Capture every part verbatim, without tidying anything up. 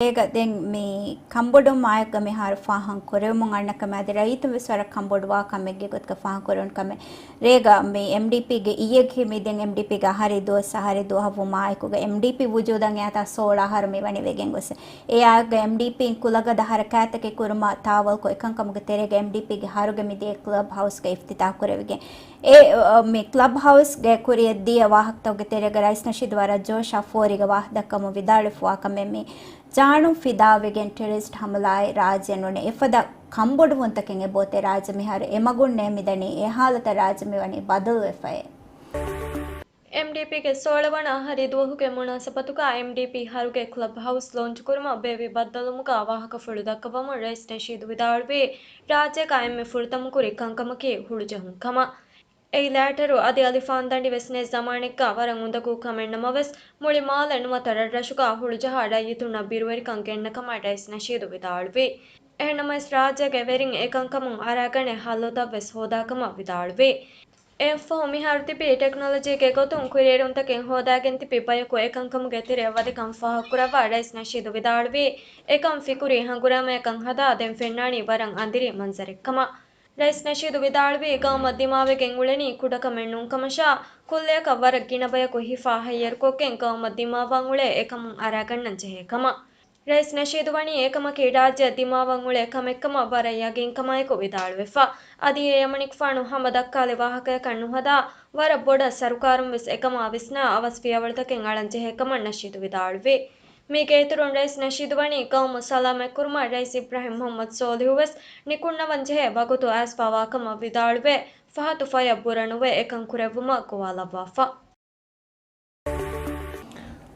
އޭގަ ދެން މި ކަންބޮޑުވުމާއެކުގަ މިހާރު ފާހަގަ ކުރެވެމުން އަންނަ ކަމެއް އަދި ރައްޔިތުން ވެސް ވަރަށް ކަންބޮޑުވާ ކަމެއްގެ ގޮތުގަ ފާހަގަ ކުރެވުނު ކަމެއް. ރޭގަ މި އެމްޑީޕީގެ އިއްޔެއްގެ މި ދެން އެމްޑީޕީގެ އަހަރީ ދުވަސް އަހަރީ ދުވަހަށް ވުމާއެކުގަ އެމްޑީޕީ ވުޖޫދަށް އެއާތާ ސޯޅަ އަހަރު މި ވަނީ ވެގެން ގޮސް. އެއާއެކުގަ އެމްޑީޕީން ކުލަގަދަ ހަރަކާތްތަކެއް ކުރުމަށް ތާވަލްކޮށް އެކަންކަމުގެ ތެރޭގަ އެމްޑީޕީގެ އަހަރުގެ މި ދިޔަ ކްލަބް ހައުސްގަ އިފްތިތާހު ކުރެވިގެން. އެ، އަ، މި ކްލަބް ހައުސްގެ ކުރިއަށް ދިޔަ ވާހަކަތަކުގެ ތެރޭގަ ރައީސް ނަޝީދު ވަރަށް ޖޯޝާ ފޯރިގަ ވާހަކަ ދައްކަމުން ވިދާޅުވެފަވާ ކަމެއް މި ޒާނުން ފިދާވެގެން ޓެރަރިސްޓް ހަމަލާއެއް ރާއްޖެ ނޫނޭ. އެފަދަ ކަންބޮޑުވުންތަކެއް އެބައޮތޭ ރާއްޖެ މިހާރު އެމަގުންނޭ މިދަނީ. އެ ހާލަތަށް ރާއްޖެ މިވަނީ ބަދަލުވެފައޭ. އެމްޑީޕީގެ ސޯޅަ ވަނަ އަހަރީ ދުވަހުގެ މުނާސަބަތުގަ އެމްޑީޕީ އަހަރުގެ ކްލަބް ހައުސް ލޯންޗުކުރުމަށް ބޭއްވި ބައްދަލުވުމުގަ ވާހަކަފުޅު ދައްކަވަމުން ރައީސް ނަޝީދު ވިދާޅުވީ، ރާއްޖޭގަ އެންމެ ފުރަތަމަ ކުރި ކަންކަމަކީ ހުޅުޖެހުން ކަމަށް. އެއިލާއިޓަރު އަދި އަލިފާންދަނޑި ވެސް ނެތް ޒަމާނެއްގަ ވަރަށް އުނދަގޫ ކަމެއް ނަމަވެސް، މުޅި މާލެ ނުވަތަ ރަށްރަށުގަ ހުޅުޖަހާ ރައްޔިތުންނަށް ބިރުވެރިކަން ގެންނަ ކަމަށް ރައީސް ނަޝީދު ވިދާޅުވީ. އެހެންނަމަވެސް، ރާއްޖޭގެ ވެރިން އެކަންކަމުން އަރާގަނެ ހައްލުތައް ވެސް ހޯދާ ކަމަށް ވިދާޅުވީ. އެއަށްފަހު މިހާރު ތިބީ ޓެކްނޮލޮޖީގެ ގޮތުން ކުރިއެރުންތަކެއް ހޯދާގެން ތިބި ބަޔަކު އެކަންކަމުގެ ތެރެއަށް ވަދެކަން ފާހަގަކުރައްވާ ރައީސް ނަޝީދު ވިދާޅުވީ، އެކަން ފިކުރީ ހަނގުރާމަޔަކަށް ހަދާ ދެން ފެންނާނީ ވަރަށް އަނދިރި މަންޒަރެއްކަމަށް. ރައީސް ނަޝީދު ވިދާޅުވީ، ގައުމަށް ދިމާވެގެން އުޅެނީ ކުޑަކަމެއް ނޫންކަމަށާ، ކުއްލިއަކަށް ވަރަށް ގިނަ ބަޔަކު ހިފާ ހައްޔަރުކޮށްގެން ގައުމަށް ދިމާވާން އުޅޭ އެކަމުން އަރާގަންނަން ޖެހޭ ކަމަށް. ރައީސް ނަޝީދު ވަނީ އެކަމަކީ ރާއްޖެއަށް ދިމާވާން އުޅޭ ކަމެއްކަމަށް ވަރަށް ޔަގީންކަމާއެކު ވިދާޅުވެފަ. އަދި އެ އެމަނިކުފާނު ހަމަ ދައްކާލި ވާހަކަޔަކަށް ނުހަދާ، ވަރަށް ބޮޑަށް ސަރުކާރުން ވެސް އެކަމާ ވިސްނާ އަވަސް ފިޔަވަޅުތަކެއް އަޅަން ޖެހޭ ކަމަށް ނަޝީދު ވިދާޅުވި. މީގެ އިތުރުން ރައީސް ނަޝީދު ވަނީ ގައުމު ސަލާމަތްކުރުމަށް ރައީސް އިބްރާހިމް މުހައްމަދު ސޯލިހު ވެސް ނިކުންނަވަން ޖެހޭ ވަގުތު އައިސްފަވާކަމަށް ވިދާޅުވެ، ފަހަތު ފަޔަށް ބުރަ ނުވެ އެކަން ކުރެއްވުމަށް ގޮވާލައްވާފަ.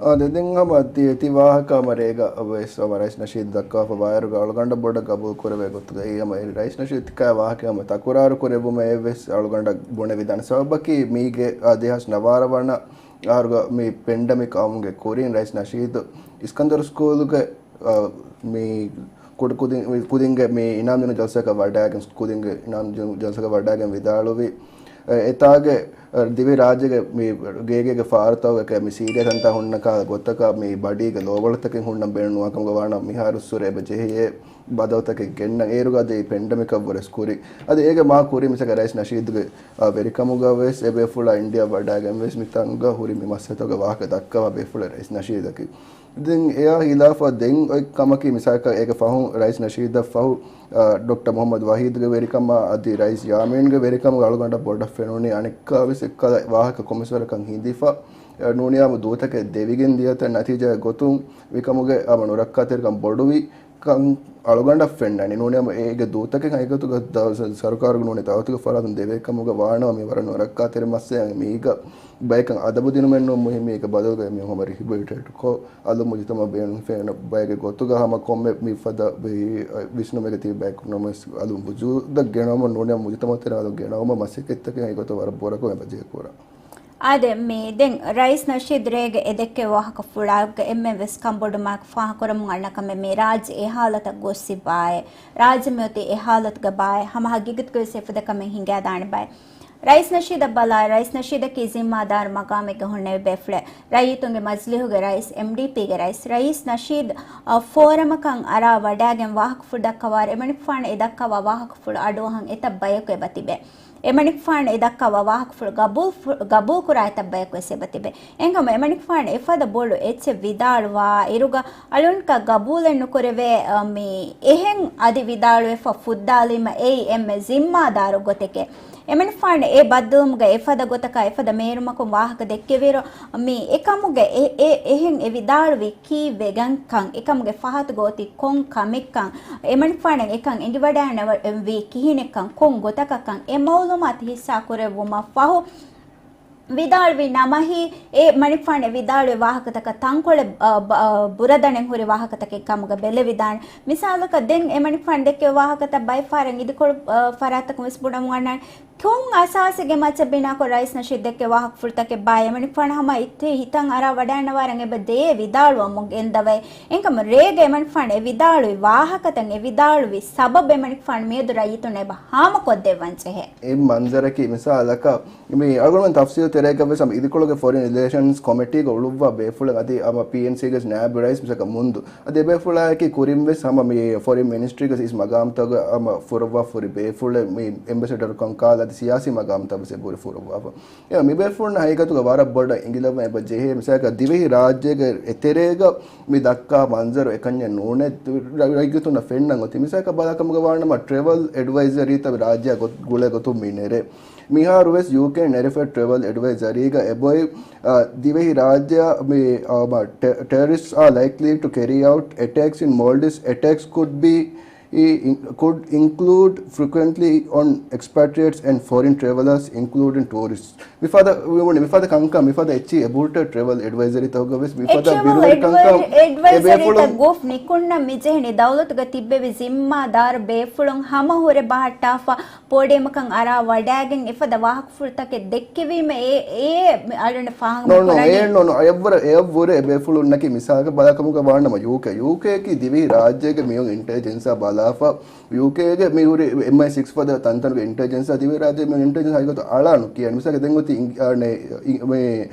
އާ، ދެ-، ދެން ހަމަ ތި-، ތި ވާހަކަ ހަމަ ރޭގަ ވެސް ހަމަ ރައީސް ނަޝީދު ދައްކާފަ ވާއިރުގަ އަޅުގަނޑަށް ބޮޑަށް ގަބޫލު ކުރެވޭ ގޮތުގައި ހަމަ ރައީސް ނަޝީދު ތިކާ ވާހަކަ ހަމަ ތަކުރާރު ކުރެއްވުމަށް އެއްވެސް އަޅުގަނޑަށް ބުނެވިދާނެ ސަބަބަކީ މީގެ، އާ، ދެހާސް ނަވާރަ ވަނަ އަހަރުގަ މި ޕެންޑަމިކް އައުމުގެ ކުރިން ރައީސް ނަޝީދު އިސްކަންދަރު ސްކޫލުގެ، އާ، މި ކުޑަ ކުދިން، ކުދިންގެ މި އިނާމްދިނުން ޖަލްސާއަކަށް ވަޑައިގެން، ކުދިންގެ އިނާމްދިނުން ޖަލްސާއަކަށް ވަޑައިގެން ވިދާޅުވި، އެ، އެތާގެ، އަ، ދިވެހި ރާއްޖޭގެ މި ގޭގޭގެ ފާރުތަކުގަ މި ސީރިއަސް ތަންތާ ހުންނަ ކަހަލަ ގޮތަކަށް މި ބަޑީގެ ލޯބޮޅުތަކެއް ހުންނަން ބޭނުން ނުވާކަމުގަ ވާނަމަ މިހާރުއްސުރެ އެބަ ޖެހިއޭ ބަދަލުތަކެއް ގެންނަން. އޭރުގަ އަދި ޕެންޑަމިކަށްވުރެސް ކުރި. އަދި އޭގެ މާ ކުރިން މިސާލަކަށް ރައީސް ނަޝީދުގެ، އަ، ވެރިކަމުގަ ވެސް އެބޭފުޅާ އިންޑިއާ ވަޑައިގެން ވެސް މިތަނުގަ ހުރި މި މައްސަލަތަކުގެ ވާހަކަ ދައްކަވާ ބޭފުޅެއް ރައީސް ނަޝީދަކީ. ދެން އެއާ ހިލާފަށް ދެން އޮތް ކަމަކީ މިސާލަކަށް އޭގެ ފަހުން ރައީސް ނަޝީދަށް ފަހު، އަ، ޑޮކްޓަރ މުހައްމަދު ވަހީދުގެ ވެރިކަމާ އަދި ރައީސް ޔާމީންގެ ވެރިކަމުގަ އަޅުގަނޑަށް ބޮޑަށް ފެނުނީ އަނެއްކާ ވެސް އެއްކަލަ ވާހަކަ ކޮންމެސްވަރަކަށް ހިނދިފަ، އަ، ނޫނީ ހަމަ ދޫތަކެއް ދެވިގެން ދިޔަތަ ނަތީޖާއެއް ގޮތުން ވިކަމުގެ ހަމަ ނުރައްކާތެރިކަން ބޮޑުވި ކަން އަޅުގަނޑަށް ފެންނަނީ. ނޫނީ ހަމަ އޭގެ ދޫތަކެއް ހަގީގަތުގަ ދަ-، ސަ-، ސަރުކާރުގެ ނޫނީ ދައުލަތުގެ ފަރާތުން ދެވޭ ކަމުގަ ވާނަމަ މި ވަރަށް ނުރައްކާތެރި މައްސަލައެއް މީގަ ބަޔަކަށް އަދަބު ދިނުމެއް ނޫން މުހިއްމީ އޭގެ ބަދަލުގަ މީހުން ހަމަ ރިހެބިލިޓޭޓް ކޮށް އަލު މުޖުތަމައަށް ބޭނުން ފެންނަ ބައެއްގެ ގޮތުގަ ހަމަ ކޮންމެ މިފަދަ ވި-، ވިސްނުމެއްގަ ތިބި ބަޔަކު ނަމަވެސް އަލު ވުޖޫދަށް ގެނައުމަށް ނޫނީ މުޖުތަމައު ތެރެއިން އަލު ގެނައުމަށް މަސައްކަތްތަކެއް އެގޮތަށް ވަރަށް ބުރަކޮށް އެބަ ޖެހި ކުރަން. އާދެ، މި ދެން ރައީސް ނަޝީދު ރޭގެ އެދެއްކެވި ވާހަކަފުޅާގެ އެންމެ ވެސް ކަންބޮޑުމާއެކު ފާހަގަކުރަމުން އަންނަ ކަމެއް މި ރާއްޖެ އެ ހާލަތަށް ގޮއްސި ބާއޭ. ރާއްޖެ މިއޮތީ އެ ހާލަތުގަ ބާއޭ. ހަމަ ހަގީގަތުގަ ވެސް އެފަދަ ކަމެއް ހިނގާދާނެ ބާއޭ. ރައީސް ނަޝީދަށް ބަލާ، ރައީސް ނަޝީދަކީ ޒިންމާދާރު މަގާމެއްގަ ހުންނެވި ބޭފުޅެއް. ރައްޔިތުންގެ މަޖިލީހުގެ ރައީސް، އެމްޑީޕީގެ ރައީސް. ރައީސް ނަޝީދު، އަ، ފޯރަމަކަށް އަރާ ވަޑައިގެން ވާހަކަފުޅު ދައްކަވާއިރު، އެމަނިކުފާނު އެ ދައްކަވާ ވާހަކަފުޅު އަޑުއަހަން އެތައް ބަޔަކު އެބަ ތިބޭ. އެމަނިކުފާނު އެ ދައްކަވާ ވާހަކަފުޅު ގަބޫލު-، ގަބޫލުކުރާ އެތައް ބަޔަކު ވެސް އެބަ ތިބޭ. އެހެންކަމުން އެމަނިކުފާނު އެފަދަ ބޮޑު އެއްޗެއް ވިދާޅުވާ އިރުގަ އަޅުންކަށް ގަބޫލެއް ނުކުރެވޭ، އަ، މި އެހެން އަދި ވިދާޅުވެފަ ފުއްދާލީމަ އެއީ އެންމެ ޒިންމާދާރު ގޮތެކޭ. އެމަނިކުފާނު އެ ބައްދަލުވުމުގަ އެފަދަ ގޮތަކަށް އެފަދަ މޭރުމަކުން ވާހަކަ ދެއްކެވިއިރު، މި އެކަމުގެ އެ، އެ، އެހެން އެ ވިދާޅުވީ ކީއްވެގެންކަން، އެކަމުގެ ފަހަތުގަ އޮތީ ކޮން ކަމެއްކަން، އެމަނިކުފާނަށް އެކަން އެނގިވަޑައިގަންނަވަނީ ކީއްވެގެންކަން، ކޮން ގޮތަކަށްކަން، އެ މައުލޫމާތު ހިއްސާ ކުރެއްވުމަށް ފަހު، ވިދާޅުވި ނަމަހީ، އެ މަނިކުފާނު ވިދާޅުވި ވާހަކަތަކަށް ތަންކޮޅެއް، އަ، ބަ-، އަ، ބުރަދަނެއް ހުރި ވާހަކަތަކެއް ކަމުގަ ބެލެވިދާނެ. މިސާލަކަށް، ދެން އެ މަނިކުފާނު ދެއްކެވި ވާހަކަތައް ބައެއް ފަހަރަށް އިދިކޮޅު، އަ، ފަރާތްތަކުން ވެސް ބުނަމުން އަންނާނެ. ކޮން އަސާސެއްގެ މައްޗަށް ބިނާކޮށް ރައީސް ނަޝީދު ދެއްކޭ ވާހަކަފުޅުތަކެއް ބާ؟ އެމަނިކުފާނު ހަމަ އެއްޗެއް ހިތަށް އަރާ ވަޑައިގަންނަވާރަން އެބަ ދޭ ވިދާޅުވަމުން ގެންދަވައި. އެހެންކަމުން ރޭގަ އެމަނިކުފާނު އެ ވިދާޅުވި ވާހަކަތައް، އެ ވިދާޅުވި ސަބަބު އެމަނިކުފާނު މިއަދު ރައްޔިތުންނަށް އެބަ ހާމަކޮށްދެއްވަން ޖެހޭ. އެ މަންޒަރަކީ މިސާލަކަށް މި އަޅުގަނޑު ތަފްސީލު ތެރޭގަ ވެސް ހަމަ އިދިކޮޅުގެ ފޮރިން ރިލޭޝަންސް ކޮމިޓީގެ އުޅުއްވާ ބޭފުޅެއް އަދި ހަމަ ޕީއެންސީގެ ނާއިބު ރައީސް މިސާލަކަށް މުންދު އަދި އެބޭފުޅާއެކީ ކުރިން ވެސް ހަމަ މި ފޮރިން މިނިސްޓްރީގެ އިސް މަގާމްތަކުގަ ހަމަ ފުރައްވާފަ ހުރި ބޭފުޅެއް މި އެމްބެސެޑަރުކަން ކާލް އަދި ސިޔާސީ މަގާމްތައް ވެސް އެބަހުރި ފުރައްވާފަ. އެ މިބޭފުޅުންނަށް ހަގީގަތުގަ ވަރަށް ބޮޑަށް އެނގިލައްވަން އެބަ ޖެހޭ. މިސާލަކަށް ދިވެހި ރާއްޖޭގެ އެތެރޭގަ މި ދައްކާ މަންޒަރު އެކަންޏެއް ނޫނޭ. ރައްޔިތުންނަށް ފެންނަން އޮތީ. މިސާލަކަށް ބަލާކަމުގަ ވާނަމަ ޓްރެވަލް އެޑްވައިޒަރީތައް ރާއްޖެއަށް ގޮ-، ގުޅޭ ގޮތުން މި ނެރޭ. މިހާރު ވެސް ޔޫކޭ ނެރެފަ ޓްރެވަލް އެޑްވައިޒަރީގަ އެބޮތް، އަ، ދިވެހި ރާއްޖެއަށް މި، އަ، މަ-، ޓެ-، terrorists are likely to carry out attacks in Maldives. Attacks could be, could include frequently on expatriates and foreign travelers, including tourists. މިފަދަ ވުނި މިފަދަ ކަންކަން މިފަދަ އެއްޗި އެބުރުޓަ ޓްރެވަލް އެޑްވައިޒަރީތަކުގަ ވެސް މިފަދަ ޓްރެވަލް ބިރުވެރި ކަންކަން އެޑްވައިޒަރީތައް ގޮފް ނިކުންނަ މިޖެހެނީ ދައުލަތުގަ ތިއްބެވި ޒިންމާދާރު ބޭފުޅުން ހަމަ ހުރެ ބަހައްޓާފަ ޕޯޑިއަމަކަށް އަރާ ވަޑައިގެން އެފަދަ ވާހަކަފުޅުތަކެއް ދެއްކެވީމަ އެ، އެ އަޅުގަނޑަށް ފާހަގަ ނޯ، ނޯ، ނުކުރަނީ. އެ ނޯ، ނޯ، އެއަށްވުރެ، އެއަށްވުރެ އެބޭފުޅުންނަކީ މިސާލަކަށް ބަލާކަމުގަ ވާނަމަ ޔޫކޭ، ޔޫކޭއަކީ ދިވެހި ރާއްޖޭގެ މިއޮން އިންޓެލިޖެންސާ ބަލާފަ، ޔޫކޭގެ މި ހުރި އެމްއައި ސިކްސް ފަދަ ތަންތަނުގެ އިންޓެލިޖެންސާ ދިވެހި ރާއްޖޭ މި އިންޓެލިޖެންސް ހަގީގަތު އަޅާނު ކިޔަން. މިސާލަކަށް ދެން އޮތީ އިން-، އާ، ނެ، އި-، މި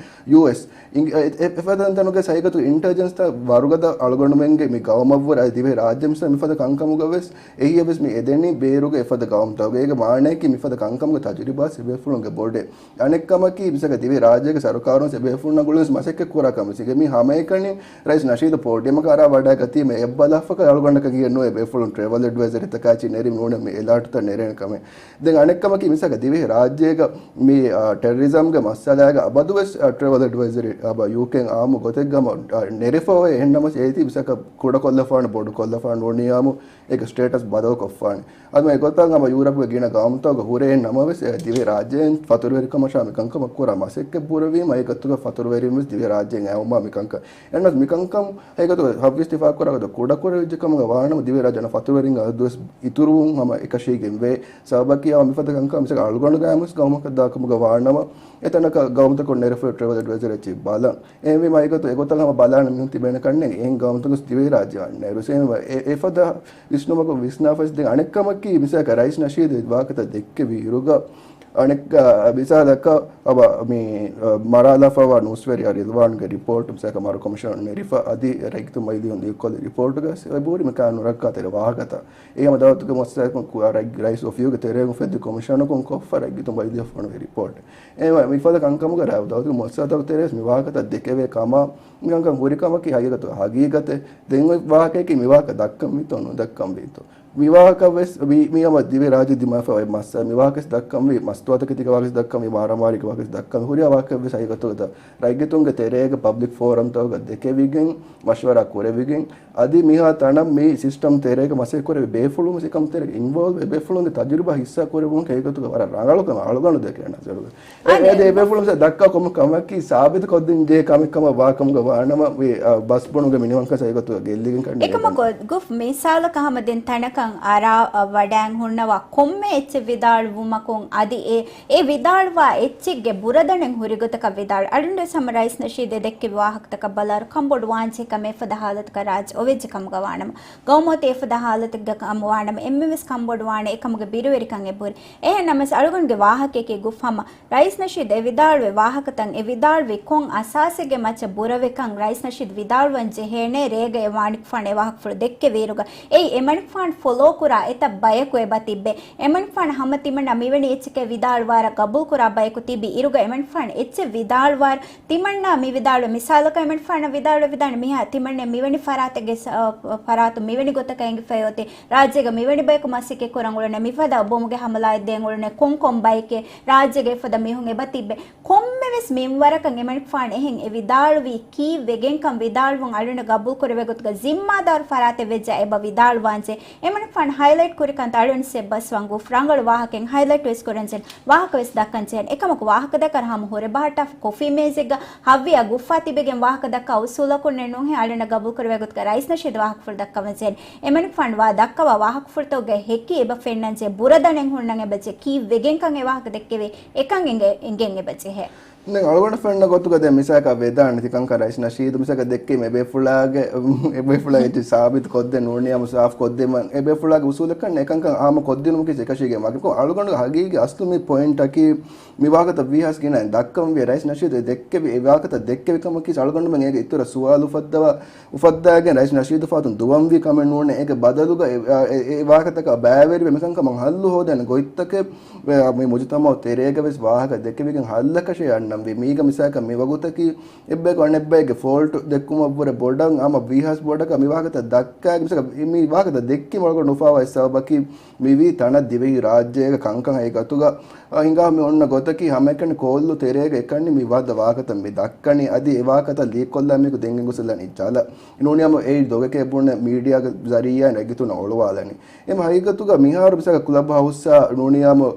ޔޫއެސް. އިން-، އެ-، އެ-، އެފަދަ ތަންތަނުގެ ހަގީގަތު އިންޓެލިޖެންސްތައް ވަރުގަދަ އަޅުގަނޑުމެންގެ މި ގައުމަށްވުރެ އަދި ދިވެހި ރާއްޖެ މިސާ މިފަދަ ކަންކަމުގަ ވެސް އެހީއަށް ވެސް މި އެދެނީ ބޭރުގެ އެފަދަ ގައުމުތަކުގައި. އޭގެ މާނައަކީ މިފަދަ ކަންކަމުގެ ތަޖުރިބާ އެބޭފުޅުންގެ ބޮޑޭ. އަނެއްކަމަކީ، މިސާލަކަށް ދިވެހި ރާއްޖޭގެ ސަރުކާރުން އެބޭފުޅުންނާ ގުޅިގެން މަސައްކަތް ކުރާ ކަމެއް މި ހަމައެކަނި ރައީސް ނަޝީދު ޕޯޑިއަމަކަށް އަރާ ވަޑައިގަތީމަ އެއްބަލާފަކަށް އަޅުގަނޑަކަށް ކިޔެއް ނުވޭ އެބޭފުޅުން ޓްރެވަލް އެޑްވައިޒަރީތަކާ އެއްޗެއް ނެރީމަ ނޫނޭ މި އެލާޓްތައް ނެރޭނެ ކަމެއް. ދެން އަނެއްކަމަކީ، މިސާލަކަށް ދިވެހި ރާއްޖޭގަ މި، އާ، ޓެރަރިޒަމްގެ މައްސަލާގަ އަބަދުވެސް، އާ، ޓްރެވަލް އެޑްވައިޒަރީ އަބަ ޔޫކޭން އާއްމު ގޮތެއްގަ ހަމަ، އާ، ނެރެފަ އޮތް. އެހެންނަމަވެސް އޭތި މިސާލަކަށް ކުޑަކޮށްލަފާނެ، ބޮޑުކޮށްލަފާނެ ނޫނީ އާއްމު އޭގެ ސްޓޭޓަސް ބަދަލުކޮށްފާނެ. އަދި އެގޮތަށް ހަމަ ޔޫރަޕުގެ ގިނަ ގައުމުތަކުގަ ހުރޭ ނަމަވެސް، އެ ދިވެހި ރާއްޖޭން ފަތުރުވެރިކަމަށާ މިކަންކަމަށް ކުރާ މަސައްކަތް ބުރެވީމަ، އެގޮތުގަ ފަތުރުވެރިން ވެސް ދިވެހި ރާއްޖޭން އައުމާ މިކަންކަން. އެހެންނަމަވެސް މިކަންކަން އެގޮތުގަ ހައްވީސް ތިފާކުރާ ގޮތަށް ކުޑަކުރެވިއްޖެ ކަމުގަ ވާނަމަ، ދިވެހި ރާއްޖެ އަނެއް ފަތުރުވެރިން އަދުވެސް އިތުރުވުން ހަމަ އެކަށީގެން ވޭ. ސަބަބަކީ އާ މިފަދަ ކަންކަން މިސާލަކަށް އަޅުގަނޑު ގައުމަކަށް ދާކަމުގަ ވާނަމަ، އެތަނަކަށް ގައުމުތަކުން ނެރެފަ ޓްރެވަލް އެޑްވައިޒަރ އެއްޗެއް ބަލަން. އެހެންވީމަ އެގޮތު އެގޮތަށް ހަމަ ބަލާނެ މީހުން ތިބޭނެ ކަންނޭނގެ. އެހެން ގައުމުތަކުން ދިވެހި ރާއްޖެ އަންނައިރު އެ، އެފަދަ ވިސްނުމަކުން ވިސްނާފަސް. ދެން އަނެއްކަމަކީ، މިސާލަކަށް ރައީސް ނަޝީދު ވާހަކަތައް ދެއްކެވި އިރުގަ، އަނެއް، އަ، މިސާލަކަށް އަބަ މި، އަ، މަރާލާފަވާ ނޫސްވެރިޔާ ރިޟްވާންގެ ރިޕޯޓް، މިސާލަކަށް މަރު ކޮމިޝަނަށް ނެރިފަ އަދި ރައްޔިތުން މަޖިލީހުން ލިޔުއްކޮށްލި ރިޕޯޓުގަ އެބަހުރި މިކާ ނުރައްކާތެރި ވާހަކަތައް. އެ ހަމަ ދައުލަތުގެ މުއައްސަސާތަކުން ކުރާ ރައް-، ރައީސް އޮފީހުގެ ތެރޭގަ އުފެއްދި ކޮމިޝަނަކުން ކޮށްފަ ރައްޔިތުން މަޖިލީހަށް ފޮނުވި ރިޕޯޓެއް. އެ މިފަދަ ކަންކަމުގަ ރައްޔިތު ދައުލަތުގެ މުއައްސަސާތަކުގެ ތެރޭ ވެސް މި ވާހަކަތައް ދެކެވޭ ކަމަށް މިކަންކަން ހުރި ކަމަކީ ހަގީގަތުގަ ހަގީގަތެއް. ދެން އޮތް ވާހަކައަކީ މި ވާހަކަ ދައްކަން ވީތޯ ނުދައްކަން ވީތޯ. މި ވާހަކަ ވެސް މި، މި ހަމަ ދިވެހި ރާއްޖެ ދިމާވެފަ އޮތް މައްސަލަ. މި ވާހަކަ ވެސް ދައްކަންވީ، މަސްތުވާތަކެތީގެ ވާހަކަ ވެސް ދައްކަންވީ، މާރާމާރީގެ ވާހަކަ ވެސް ދައްކަންވީ، ހުރިހާ ވާހަކަ ވެސް ހަގީގަތުގަ ރައްޔިތުންގެ ތެރޭގަ ޕަބްލިކް ފޯރަމްތަކުގަ ދެކެވިގެން، މަޝްވަރާ ކުރެވިގެން، އަދި މިހާ ތަނަށް މި ސިސްޓަމް ތެރޭގަ މަސައްކަތް ކުރެވި ބޭފުޅުން ވެސް އެކަމު ތެރޭގަ އިންވޯލްވް ވެ، ބޭފުޅުންގެ ތަޖުރިބާ ހިއްސާ ކުރެވުން ހަގީގަތުގަ ވަރަށް ރަނގަޅު ކަމެއް އަޅުގަނޑު ދެކޭ ނަޒަރުގަ. އެ، އަދި އެ ބޭފުޅުން ދައްކާ ކޮންމެ ކަމަކީ ސާބިތު ކޮށްދިން ޖެހޭ ކަމެއް ކަމަށް ވާ ކަމުގަ ވާނަމަ، އެ، އަ، ބަސް ބުނުގެ މިނިވަންކަން ހަގީގަތުގަ ގެއްލިގެން ކަންނޭނގެ. އެކަމަކު ގުފް މިސާލަކަށް ހަމަ ދެން ތަނަކަށް އަރާ، އަ، ވަޑައިން ހުންނަވާ ކޮންމެ އެއްޗެއް ވިދާޅުވުމަކުން އަދި އެ، އެ ވިދާޅުވާ އެއްޗެއްގެ ބުރަދަނެއް ހުރި ގޮތަކަށް ވިދާޅު. އަޅުގަނޑު ވެސް ހަމަ ރައީސް ނަޝީދު ދެއްކެވި ވާހަކަތަކަށް ބަލާއިރު ކަންބޮޑު ވާންޖެހޭ ކަމެއް އެފަދަ ހާލަތަކަށް ރާއްޖެ އޮވެއްޖެ ކަމުގަ ވާނަމަ، ގައުމު އޮތީ އެފަދަ ހާލަތެއްގަ ކަމު ވާނަމަ، އެންމެވެސް ކަންބޮޑުވާނެ އެކަމުގެ ބިރުވެރިކަން އެބަހުރި. އެހެން ނަމަވެސް އަޅުގަނޑުގެ ވާހަކައަކީ ގުފް ހަމަ ރައީސް ނަޝީދު އެ ވިދާޅުވި ވާހަކަތައް، އެ ވިދާޅުވީ ކޮން އަސާސެއްގެ މައްޗަށް ބުރަވެކަން ރައީސް ނަޝީދު ވިދާޅުވަން ޖެހޭނެ. ރޭގަ އެ މަނިކުފާނު އެ ވާހަކަފުޅު ދެއްކެވިއިރުގަ، އެއީ އެ މަނިކުފާނު ފޮލޯ ކުރާ އެތައް ބަޔަކު އެބަ ތިއްބޭ. އެ މަނިކުފާނު ހަމަ ތިމަންނަ މިވެނި އެއްޗެކޭ ވިދާޅުވާރަށް ގަބޫލު ކުރާ ބަޔަކު ތިބި އިރުގަ، އެ މަނިކުފާނު އެއްޗެއް ވިދާޅުވާރަށް ތިމަންނަ މި ވިދާޅުވި މިސާލަކަށް އެ މަނިކުފާނަށް ވިދާޅުވެ ވިދާޅު މިހާ ތިމަންނަ މިވެނި ފަރާތެއްގެ ސަ-، ފަރާތު މިވެނި ގޮތަކަށް އެނގިފައި އޮތީ. ރާއްޖޭގަ މިވެނި ބަޔަކު މަސައްކަތް ކުރަން އުޅުނެ، މިފަދަ ބޮމުގެ ހަމަލާއެއް ދޭން އުޅުނެ، ކޮން ކޮން ބައެކޭ ރާއްޖޭގަ އެފަދަ މީހުން އެބަ ތިއްބެ. ކޮންމެ ވެސް މިންވަރަކަށް އެމަނިކުފާނު އެހެން އެ ވިދާޅުވީ ކީއްވެގެންކަން ވިދާޅުވުން އަޅުންނަށް ގަބޫލުކުރެވޭ ގޮތުގަ ޒިންމާދާރު ފަރާތެއް ވެއްޖާ އެބަ ވިދާޅުވާންޖެ. އެމަނިކުފާނު ހައިލައިޓް ކުރި ކަންތައް އަޅުން ސެއްބަސް ވަން ގުފް ރަނގަޅު ވާހަކައެއް ހައިލައިޓް ވެސް ކުރަންޖެހޭ. ވާހަކަ ވެސް ދައްކަންޖެހޭ. އެކަމަކު ވާހަކަ ދައްކާ ހަމަ ހުރެ ބަހައްޓާފަ ކޮފީ މޭޒެއްގަ ހައްވިއްޔާ ގުފްފާ ތިބެގެން ވާހަކަ ދައްކާ އުސޫލަކުންނެއް ނޫންހޭ އަޅުންނަށް ގަބޫލުކުރެވޭ ގޮތުގަ ރައީސް ނަޝީދު ވާހަކަފުޅު ދައްކަވަންޖެހޭ. އެމަނިކުފާނު ވާ ދައްކަވާ ވާހަކަފުޅުތަކުގެ ހެކި އެބަ ފެންނަންޖެހޭ. ބުރަ ދަނެއް ހުންނަން އެބަޖެހޭ. ކީއްވެގެންކަން އެ ވާހަކަ ދެއްކެވީ އެކަން އެނގެ-، އެނގެން އެބަޖެހޭ. ދެން އަޅުގަނޑަށް ފެންނަ ގޮތުގަ ދެން މިސާލަކަށް ވެދާނެ ތިކަންކަން ރައީސް ނަޝީދު މިސާލަކަށް ދެއްކީމަ އެބޭފުޅާގެ، އެބޭފުޅާ އެއްޗެއް ސާބިތު ކޮށްދޭ ނޫނީ އާއްމު ސާފު ކޮށްދޭ އެބޭފުޅާގެ އުސޫލަކަށް އެކަންކަން އާއްމު ކޮށްދިނުމަކީ އެކަށީގެ މަގެއް. އަޅުގަނޑު ހަގީގީ އަސްލު މި ޕޮއިންޓަކީ މި ވާހަކަތައް ވީހާވެސް ގިނައިން ދައްކަންވީ ރައީސް ނަޝީދު އެ ދެއްކެވި އެ ވާހަކަތައް ދެއްކެވި ކަމަކީ އަޅުގަނޑުމެން އޭގެ އިތުރަށް ސުވާލު އުފައްދަވާ، އުފައްދާގެން ރައީސް ނަޝީދު ފަހަތުން ދުވަންވީ ކަމެއް ނޫނޭ. އޭގެ ބަދަލުގަ އެ، އެ، އެ ވާހަކަތަކާ ބައިވެރިވެ މިކަންކަމަށް ހައްލު ހޯދޭނެ ގޮތްތަކެއް މި މުޖުތަމައު ތެރޭގަ ވެސް ވާހަކަ ދެކެވިގެން ހައްލަކަށޭ އަންނަންވީ. މީގަ މިސާލަކަށް މި ވަގުތަކީ އެއްބަޔަކު އަނެއްބަޔެއްގެ ފޯލްޓް ދެއްކުމަށްވުރެ ބޮޑަށް ހަމަ ވީހާވެސް ބޮޑަކަށް މި ވާހަކަތައް ދައްކާ، މިސާލަކަށް މި ވާހަކަތައް ދެއްކީމަ އަޅުގަނޑު އުފާވާ ހިސާބަކީ މިވީ ތަނަށް ދިވެހި ރާއްޖޭގަ ކަންކަން އެގޮތުގަ އާ، ހިނގާ މި އޮންނަ ގޮތަކީ ހަމައެކަނި ކޯއްލު ތެރޭގަ އެކަނި މި ވަދަ ވާހަކަތައް މި ދައްކަނީ. އަދި އެ ވާހަކަތައް ލީކް ކޮށްލާ މީހަކު ދެން އެނގުސްލަނީ ޖަލަށް. ނޫނީ ހަމަ އެއީ ދޮގެކޭ ބުނެ މީޑިއާގެ ޒަރީއާއިން ރައްޔިތުންނަށް އޮޅުވާލަނީ. އެހެން ހަގީގަތުގަ މިހާރު މިސާލަކަށް ކްލަބް ހައުސްއާ ނޫނީ ހަމަ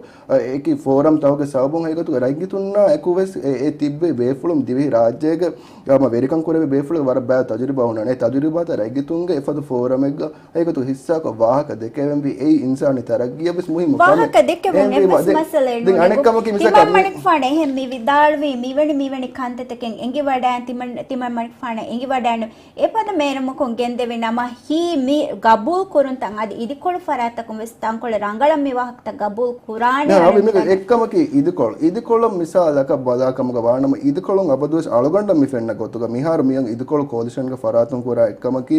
އެކި ފޯރަމް ތަކުގެ ސަބަބުން ހަގީގަތުގަ ރައްޔިތުންނާ އެކު ވެސް އެ، އެ ތިއްބެވި ބޭފުޅުން ދިވެހި ރާއްޖޭގެ ހަމަ ވެރިކަން ކުރެވޭ ބޭފުޅުން ވަރަށް ބާ ތަޖުރިބާ ހުންނަނީ. އެ ތަޖުރިބާތައް ރައްޔިތުންގެ އެފަދަ ފޯރަމެއްގަ ހަގީގަތުގަ ހިއްސާކޮށް ވާހަކަ ދެކެވެންވީ. އެއީ އިންސާނީ ތަރައްގީއަށް ވެސް މުހިއްމު ވާހަކަ ކަމެއް. ދެކެވުން އެހެންވީމަ އެއްވެސް ދެ-، މައްސަލައެއް ދެން ނޫން. އަނެއް ކަމަކީ މިސާލަކަށް ތިމާމަނިކުފާނު އެހެން މި ވިދާޅުވީ މިވެނި މިވެނި ކަންތައްތަކެއް އެނގިވަޑައި ތިމަން-، ތިމާމަނިކުފާނަށް އެނގިވަޑައިނު. އެފަދަ މޭރުމަކުން ގެންދެވި ނަމަ ހީ މި ގަބޫލު ކުރުންތައް އަދި އިދިކޮޅު ފަރާތްތަކުން ވެސް ތަންކޮޅެއް ރަނގަޅަށް މި ވާހަކަތައް ގަބޫލު ކުރާނެ ނާ، އަޅުން އަޅުން އެއްކަމަކީ އިދިކޮޅު. އިދިކޮޅަށް މިސާލަކަށް ބަލާ ކަމުގަ ވާނަމަ އިދިކޮޅުން އަބަދުވެސް އަޅުގަނޑަށް މި ފެންނަ ގޮތުގަ މިހާރު މިއަން އިދިކޮޅު ކޯލިޝަންގެ ފަރާތުން ކުރާ އެއްކަމަކީ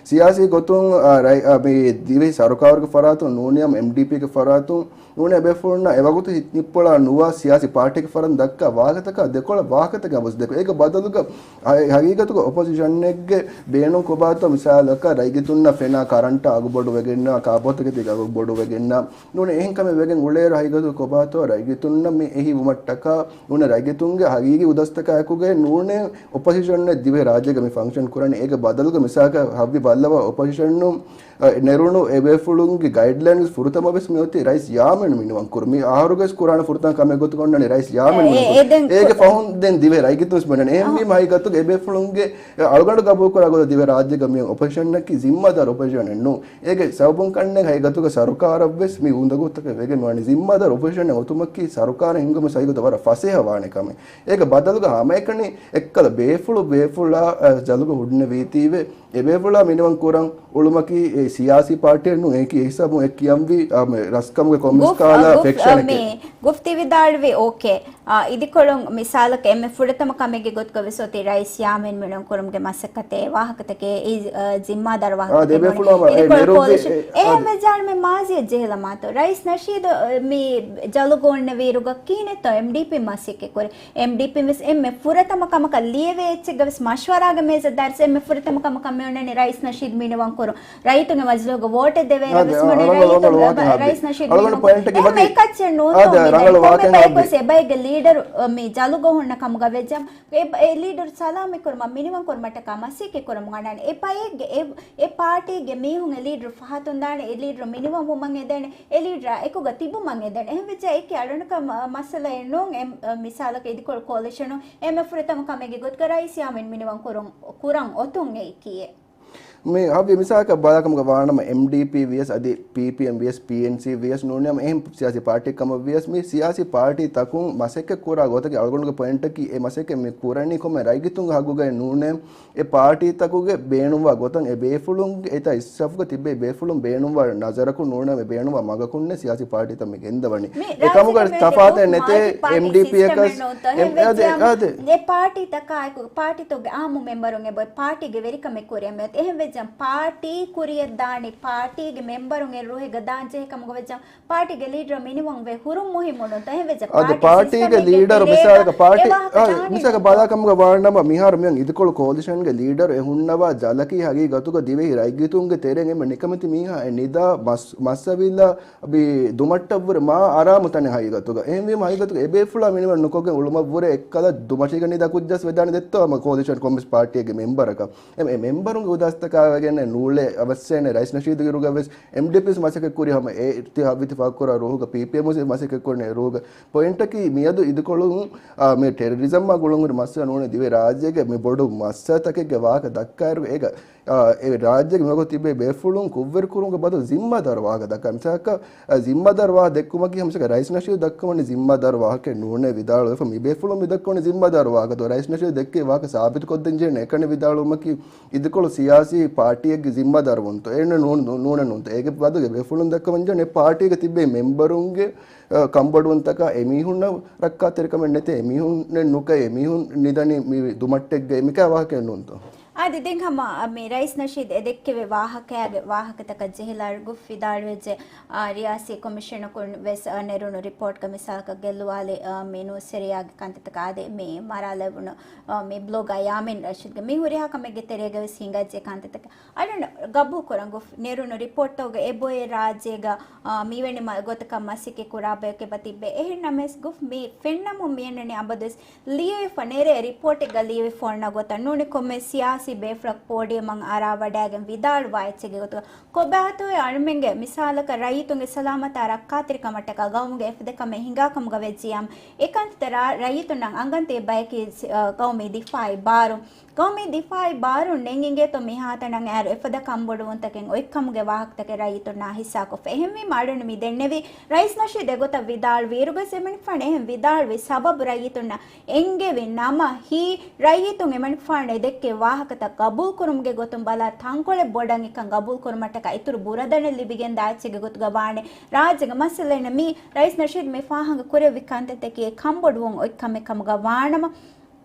ސިޔާސީ ގޮތުން، އާ، ރައި-، އާ، މި ދިވެހި ސަރުކާރުގެ ފަރާތުން ނޫނީ ހަމަ އެމްޑީޕީގެ ފަރާތުން ނޫނީ އެބޭފުޅުންނަށް އެވަގުތު ހިތް ނިއްޕޮޅާ ނުވާ ސިޔާސީ ޕާޓީގެ ފަރާތުން ދައްކާ ވާހަކަތަކާ ދެކޮޅަށް ވާހަކަތަކެއް އަބަދު ދެކޮ. އޭގެ ބަދަލުގަ އަ-، ހަގީގަތުގަ އޮޕޮޒިޝަނެއްގެ ބޭނުން ކޮބާތޯ މިސާލަކަށް ރައްޔިތުންނަށް ފެނާ ކަރަންޓާ އަގު ބޮޑު ވެގެންނާ، ކާބޯތަކެތީގެ އަގު ބޮޑު ވެގެންނާ، ނޫނީ އެހެން ކަމެއް ވެގެން އުޅޭއިރު ހަގީގަތުގަ ކޮބާތޯ ރައްޔިތުންނަށް މި އެހީ ވުމަށްޓަކާ ނޫނީ ރައްޔިތުންގެ ހަގީގީ އުދަސްތަކާއެކުގައި ނޫނީ އޮޕޮޒިޝަން ދިވެހި ރާއްޖޭގަ މި ފަންކްޝަން ކުރަނީ. އޭގެ ބަދަލުގަ މިސާލަކަށް ހައްވި ބައްލަވާ އޮޕޮޒިޝަނުން އަ، ނެރުނު އެބޭފުޅުންގެ ގައިޑްލައިންސް ފުރަތަމަ ވެސް މިއޮތީ ރައީސް ޔާމީން މިނިވަން ކުރުން. މި އަހަރުގައި ކުރާނެ ފުރަތަމަ ކަމެއް ގޮތުގަ އޮންނަނީ ރައީސް ޔާމީން އެ، މިނިވަން އެ، ކުރުން. ދެން އޭގެ ފަހުން ދެން ދިވެހި ރައްޔިތުން ވެސް މިނަނީ. އެހެންވީމަ އަ، ހަގީގަތުގަ އެބޭފުޅުންގެ އަޅުގަނޑު ގަބޫލުކުރާ ގޮތަށް ދިވެހި ރާއްޖޭގަ މި އޮޕޮޒިޝަނަކީ ޒިންމާދާރު އޮޕޮޒިޝަނެއް ނޫން. އޭގެ ސަބަބުން ކަންނޭނގެ ހަގީގަތުގަ ސަރުކާރަށް ވެސް މި އުނދަގޫތަކެއް ވެގެން ވަނީ. ޒިންމާދާރު އޮޕޮޒިޝަނެއް އޮތުމަކީ ސަރުކާރަށް ހިންގުމަށް ހަގީގަތުގަ ވަރަށް ފަސޭހަ ވާނެ ކަމެއް. އޭގެ ބަދަލުގަ ހަމައެކަނި އެއްކަލަ ބޭފުޅު ބޭފުޅާ، އަ، ޖަލުގަ ހުންނެވީތީވެ. އެބޭފުޅާ މިނިވަން ކުރަން އުޅުމަކީ އެ ސިޔާސީ ޕާޓީއެއް ނޫން. އެކި އެހިސާބުން އެ ކިޔަންވީ، އާ، މެ، ރަސްކަމުގެ ކޮންމެސް ގުފް، ކާލަ އަ، ގުފް، އަ، ފެކްޝަނެކޭ. މި ގުފް ތި ވިދާޅުވީ އޯކޭ. އާ، އިދިކޮޅުން މިސާލަކަށް އެންމެ ފުރަތަމަ ކަމެއްގެ ގޮތުގަ ވެސް އޮތީ ރައީސް ޔާމީން މިނިވަން ކުރުމުގެ މަސައްކަތޭ ވާހަކަތަކޭ އެ، އާ، ޒިންމާދާރު ވާހަކަތަކޭ އާ، ދެބޭފުޅާ މި އިދިކޮޅު ކޯލިޝަން. އެ، އެހެން ވެއްޖާނަމޭ މާޒީއަށް ޖެހިލަމާތޯ. ރައީސް ނަޝީދު، އަ، މި ޖަލުގަ އޮންނެވިއިރުގަ ކިހިނެއްތޯ އެމްޑީޕީ މަސައްކަތް ކުރި. އެމްޑީޕީން ވެސް އެންމެ ފުރަތަމަ ކަމަކަށް ލިޔެވޭ އެއްޗެއްގަ ވެސް މަޝްވަރާގެ މޭޒަށް ދާއިރު އެންމެ ފުރަތަމަ ކަމަކަށް މި އޮންނަނީ ރައީސް ނަޝީދު މިނިވަން ކުރުން. ރައްޔިތުންގެ މަޖިލީހުގަ ވޯޓެއް ދެވޭނެ އާދެ، ވެސް މި އަ، ރައްޔިތުން، ރަނގަޅު ވާހަކަ އަ، ހައްވި. ރައީސް ނަޝީދު މިނިވަން ކުރުން. އެހެން އެކައްޗެއް ނޫންތޯ އާދެ، މި ރަނގަޅު ދެން ވާހަކަ ކޮންމެ ހައްވި. ބަޔަކު ވެސް އެބައެއްގެ ލީޑަރު، އަ، މި ޖަލުގަ ހުންނަ ކަމުގަ ވެއްޖަ އެ، އެ ލީޑަރު ސަލާމަތްކުރުމަށް މިނިވަންކުރުމަށްޓަކާ މަސައްކަތްކުރަމުން އަންނާނެ. އެ ބައެއްގެ، އެ، އެ ޕާޓީގެ މީހުން އެ ލީޑަރު ފަހަތުންދާނެ، އެ ލީޑަރު މިނިވަންވުމަށް އެދޭނެ، އެ ލީޑަރާ އެކުގަ ތިބުމަށް އެދޭނެ. އެހެންވެއްޖެ އެކި އަޅުނަކަށް މަ-، މައްސަލައެއް ނޫން. އެ، އެ، މިސާލަކަށް އިދިކޮޅު ކޯލިޝަނު އެންމެ ފުރަތަމަ ކަމެއްގެ ގޮތުގަ ރައީސް ޔާމީން މިނިވަން ކުރުން، ކުރަން އޮތުން އެއީކީއެއް. މި ހަވި މިސާލަކަށް ބަލާކަމުގަ ވާނަމަ އެމްޑީޕީ ވިޔަސް އަދި ޕީޕީއެމް ވިޔަސް ޕީއެންސީ ވިޔަސް ނޫނީ ހަމަ އެހެން ސިޔާސީ ޕާޓީ ކަމަށް ވިޔަސް މި ސިޔާސީ ޕާޓީ ތަކުން މަސައްކަތް ކުރާ ގޮތަކީ އަޅުގަނޑުގެ ޕޮއިންޓަކީ އެ މަސައްކަތް މި ކުރަނީ ކޮންމެ ރައްޔިތުންގެ ހައްގުގައި ނޫނޭ. އެ ޕާޓީތަކުގެ ބޭނުންވާ ގޮތަށް އެ ބޭފުޅުން އެތާ އިސްސަފުގަ ތިއްބެވި ބޭފުޅުން ބޭނުންވާ ނަޒަރަކުން ނޫނޭ އެ ބޭނުންވާ މަގަކުންނޭ ސިޔާސީ ޕާޓީތައް މި ގެންދަވަނީ. އެކަމުގަ ތަފާތެއް ނެތޭ އެމްޑީޕީއަކަސް އެމް-، އާދެ، އާދެ. އެ ޕާޓީތަކާއެކު ޕާޓީތަކުގެ އާއްމު މެމްބަރުން އެބައޮތް ޕާޓީގެ ވެރިކަމެއް ކުރިއަށް މިއޮތް. އެހެން ވެ ވެއްޖެ ޕާޓީ ކުރިޔަށް ދާނީ، ޕާޓީގެ މެމްބަރުން އެ ރުހެއްގަ ދާން ޖެހޭ ކަމުގަ ވެއްޖެ ޕާޓީގެ ލީޑަރ މިނިވަން ވެ ހުރުން މުހިއްމުނުންތަ؟ އެހެން ވެއްޖެ އަދި ޕާޓީ ޕާޓީގެ ސިސްޓަމެއްގެ ލީޑަރު ތެރޭގަ މިސާލަކަށް ޕާޓީ އެ ވާހަކަ އާ، ދާނީ މިސާލަކަށް ބަލާ ކަމުގަ ވާނަމަ މިހާރު މިއަން އިދިކޮޅު ކޯލިޝަންގެ ލީޑަރު އެ ހުންނަވާ ޖަލަކީ ހަގީގަތުގަ ދިވެހި ރައްޔިތުންގެ ތެރެއިން އެންމެ ނިކަމެތި މީހާ އެ ނިދާ މަސް، މައްސަވިލާ އަބި ދުމައްޓަށްވުރެ މާ އަރާމު ތަނެއް ހަގީގަތުގަ. އެހެންވީމަ ހަގީގަތުގަ އެބޭފުޅާ މިނިވަން ނުކޮށްގެން އުޅުމަށްވުރެ އެއްކަލަ ދުމަށީގަ ނިދާ ކުއްޖާސް ވެދާނެ ދެއްތޯ ހަމަ ކޯލިޝަން ކޮމިސް ޕާޓީއެއްގެ މެމްބަރަކަށް. އެ، އެ މެމްބަރުންގެ އުދާސްތަކާ ވެގެން ނޫޅޭ އަވަސްވޭނެ ރައީސް ނަޝީދުގެ އިރުގަ ވެސް އެމްޑީޕީސް މަސައްކަތް ކުރި ހަމަ އެ އިތިހާ-، އިތިފާޤުކުރާ ރޯހުގަ ޕީޕީއެމް ވެސް މަސައްކަތް ކުރަނީ ރޯހުގަ. ޕޮއިންޓަކީ މިއަދު އިދިކޮޅުން، އާ، މި ޓެރަރިޒަމާ ގުޅުންހުރި މައްސަލަ ނޫނީ ދިވެހި ރާއްޖޭގެ މި ބޮޑު މައްސަލަތަކެއްގެ ވާހަކަ ދައްކާއިރު އޭގަ އާ، އެ ރާއްޖޭގެ މިވަގުތު ތިބޭ ބޭފުޅުން ކުށްވެރިކުރުމުގެ ބަދަލު ޒިންމާދާރު ވާހަކަ ދައްކާ. މިސާލަކަށް، އާ، ޒިންމާދާރު ވާހަކަ ދެއްކުމަކީ ހަމަ ރައީސް ނަޝީދު ދައްކަވަނީ ޒިންމާދާރު ވާހަކައެއް ނޫނޭ ވިދާޅުވެފަ. މި ބޭފުޅުން މި ދައްކަވަނީ ޒިންމާދާރު ވާހަކަތޯ؟ ރައީސް ނަޝީދު ދެއްކޭ ވާހަކަ ސާބިތުކޮށްދޭން ޖެހޭނެ އެކަނި ވިދާޅުވުމަކީ އިދިކޮޅު ސިޔާސީ ޕާޓީއެއްގެ ޒިންމާދާރުވުންތޯ؟ އެހެން ނޫން، ނޫނެއް ނޫންތޯ؟ އޭގެ ބަދުގެ ބޭފުޅުން ދައްކަވަން ޖެހޭނެ ޕާޓީގެ ތިބޭ މެމްބަރުންގެ، އާ، ކަންބޮޑުވުންތަކާ އެމީހުންނަށް ރައްކާތެރިކަމެއް ނެތޭ، އެމީހުންނެއް ނުކައި އެމީހުން ނިދަނީ މި ދުމައްޓެއްގައި މިކާ ވާހަކައެއް ނޫންތޯ؟ އާދެ، ދެން ހަމަ މި ރައީސް ނަޝީދު އެ ދެއްކެވޭ ވާހަކައިގެ ވާހަކަތަކަށް ޖެހިލާއިރު ގުފް ވިދާޅުވެއްޖެ، އާ، ރިޔާސީ ކޮމިޝަނަކުން ވެސް، އާ، ނެރުނު ރިޕޯޓްގަ މިސާލަކަށް ގެއްލުވާލި، އާ، މި ނޫސްވެރިޔާގެ ކަންތައްތަކާ އާދެ، މި މަރާލެވުނު، އާ، މި ބްލޮގާ ޔާމީން ރަޝީދުގެ މި ހުރިހާ ކަމެއްގެ ތެރޭގަ ވެސް ހިނގައްޖެ ކަންތައްތަކެއް. އަޅުން ގަބޫލުކުރަން ގުފް ނެރުނު ރިޕޯޓްތަކުގަ އެބޮއެ ރާއްޖޭގަ، އާ، މިވެނި މަ-، ގޮތަކަށް މަސައްކަތް ކުރާ ބަޔަކު އެބަ ތިއްބެ. އެހެން ނަމަވެސް ގުފް މި ފެންނަމުން މިއަންނަނީ އަބަދުވެސް ލިޔެފަ ނެރޭ ރިޕޯޓެއްގަ ލިޔެފަ އޮންނަ ގޮތަށް ނޫނީ ކޮންމެ ސިޔާސީ ބޭފުޅަކު ޕޯޑިއަމަށް އަރާވަޑައިގެން ވިދާޅުވާ އެއްޗެއްގެ ގޮތުގަ ކޮބާތޯއޭ އަޅުމެންގެ މިސާލަކަށް ރައްޔިތުންގެ ސަލާމަތާ ރައްކާތެރިކަމަށްޓަކާ ގައުމުގެ އެފަދަ ކަމެއް ހިނގާ ކަމުގަ ވެއްޖިޔާމު އެކަންތައްތައް ރަ-، ރައްޔިތުންނަށް އަނގަންތޭ ބަޔަކީ ސި-، އަ، ގައުމީ ދިފާއީ ބާރު ގައުމީ ދިފާއީ ބާރުން ނެތް އިނގޭތޯ މިހާތަނަށް އައިރު އެފަދަ ކަންބޮޑުވުންތަކެއް އޮތްކަމުގެ ވާހަކަތަކެއް ރައްޔިތުންނާ ހިއްސާކޮށްފަ. އެހެންވީމަ އަޅުން މި ދެންނެވީ ރައީސް ނަޝީދު އެގޮތަށް ވިދާޅުވިއިރުގަސް އެމަނިކުފާނު އެހެން ވިދާޅުވި ސަބަބު ރައްޔިތުންނަށް އެންގެވި ނަމަ ހީ ރައްޔިތުން އެމަނިކުފާނު އެދެއްކޭ ވާހަކަތައް ގަބޫލުކުރުމުގެ ގޮތުން ބަލާ ތަންކޮޅެއް ބޮޑަށް އެކަން ގަބޫލުކުރުމަށްޓަކާ އިތުރު ބުރަދަނެއް ލިބިގެންދާ އެއްޗެއްގެ ގޮތުގަ ވާނެ ރާއްޖޭގެ މައްސަލައެއްނެއް. މީ ރައީސް ނަޝީދު މި ފާހަގަ ކުރެއްވި ކަންތައްތަކީ ކަންބޮޑުވުން އޮތް ކަމެއް ކަމުގަ ވާނަމަ،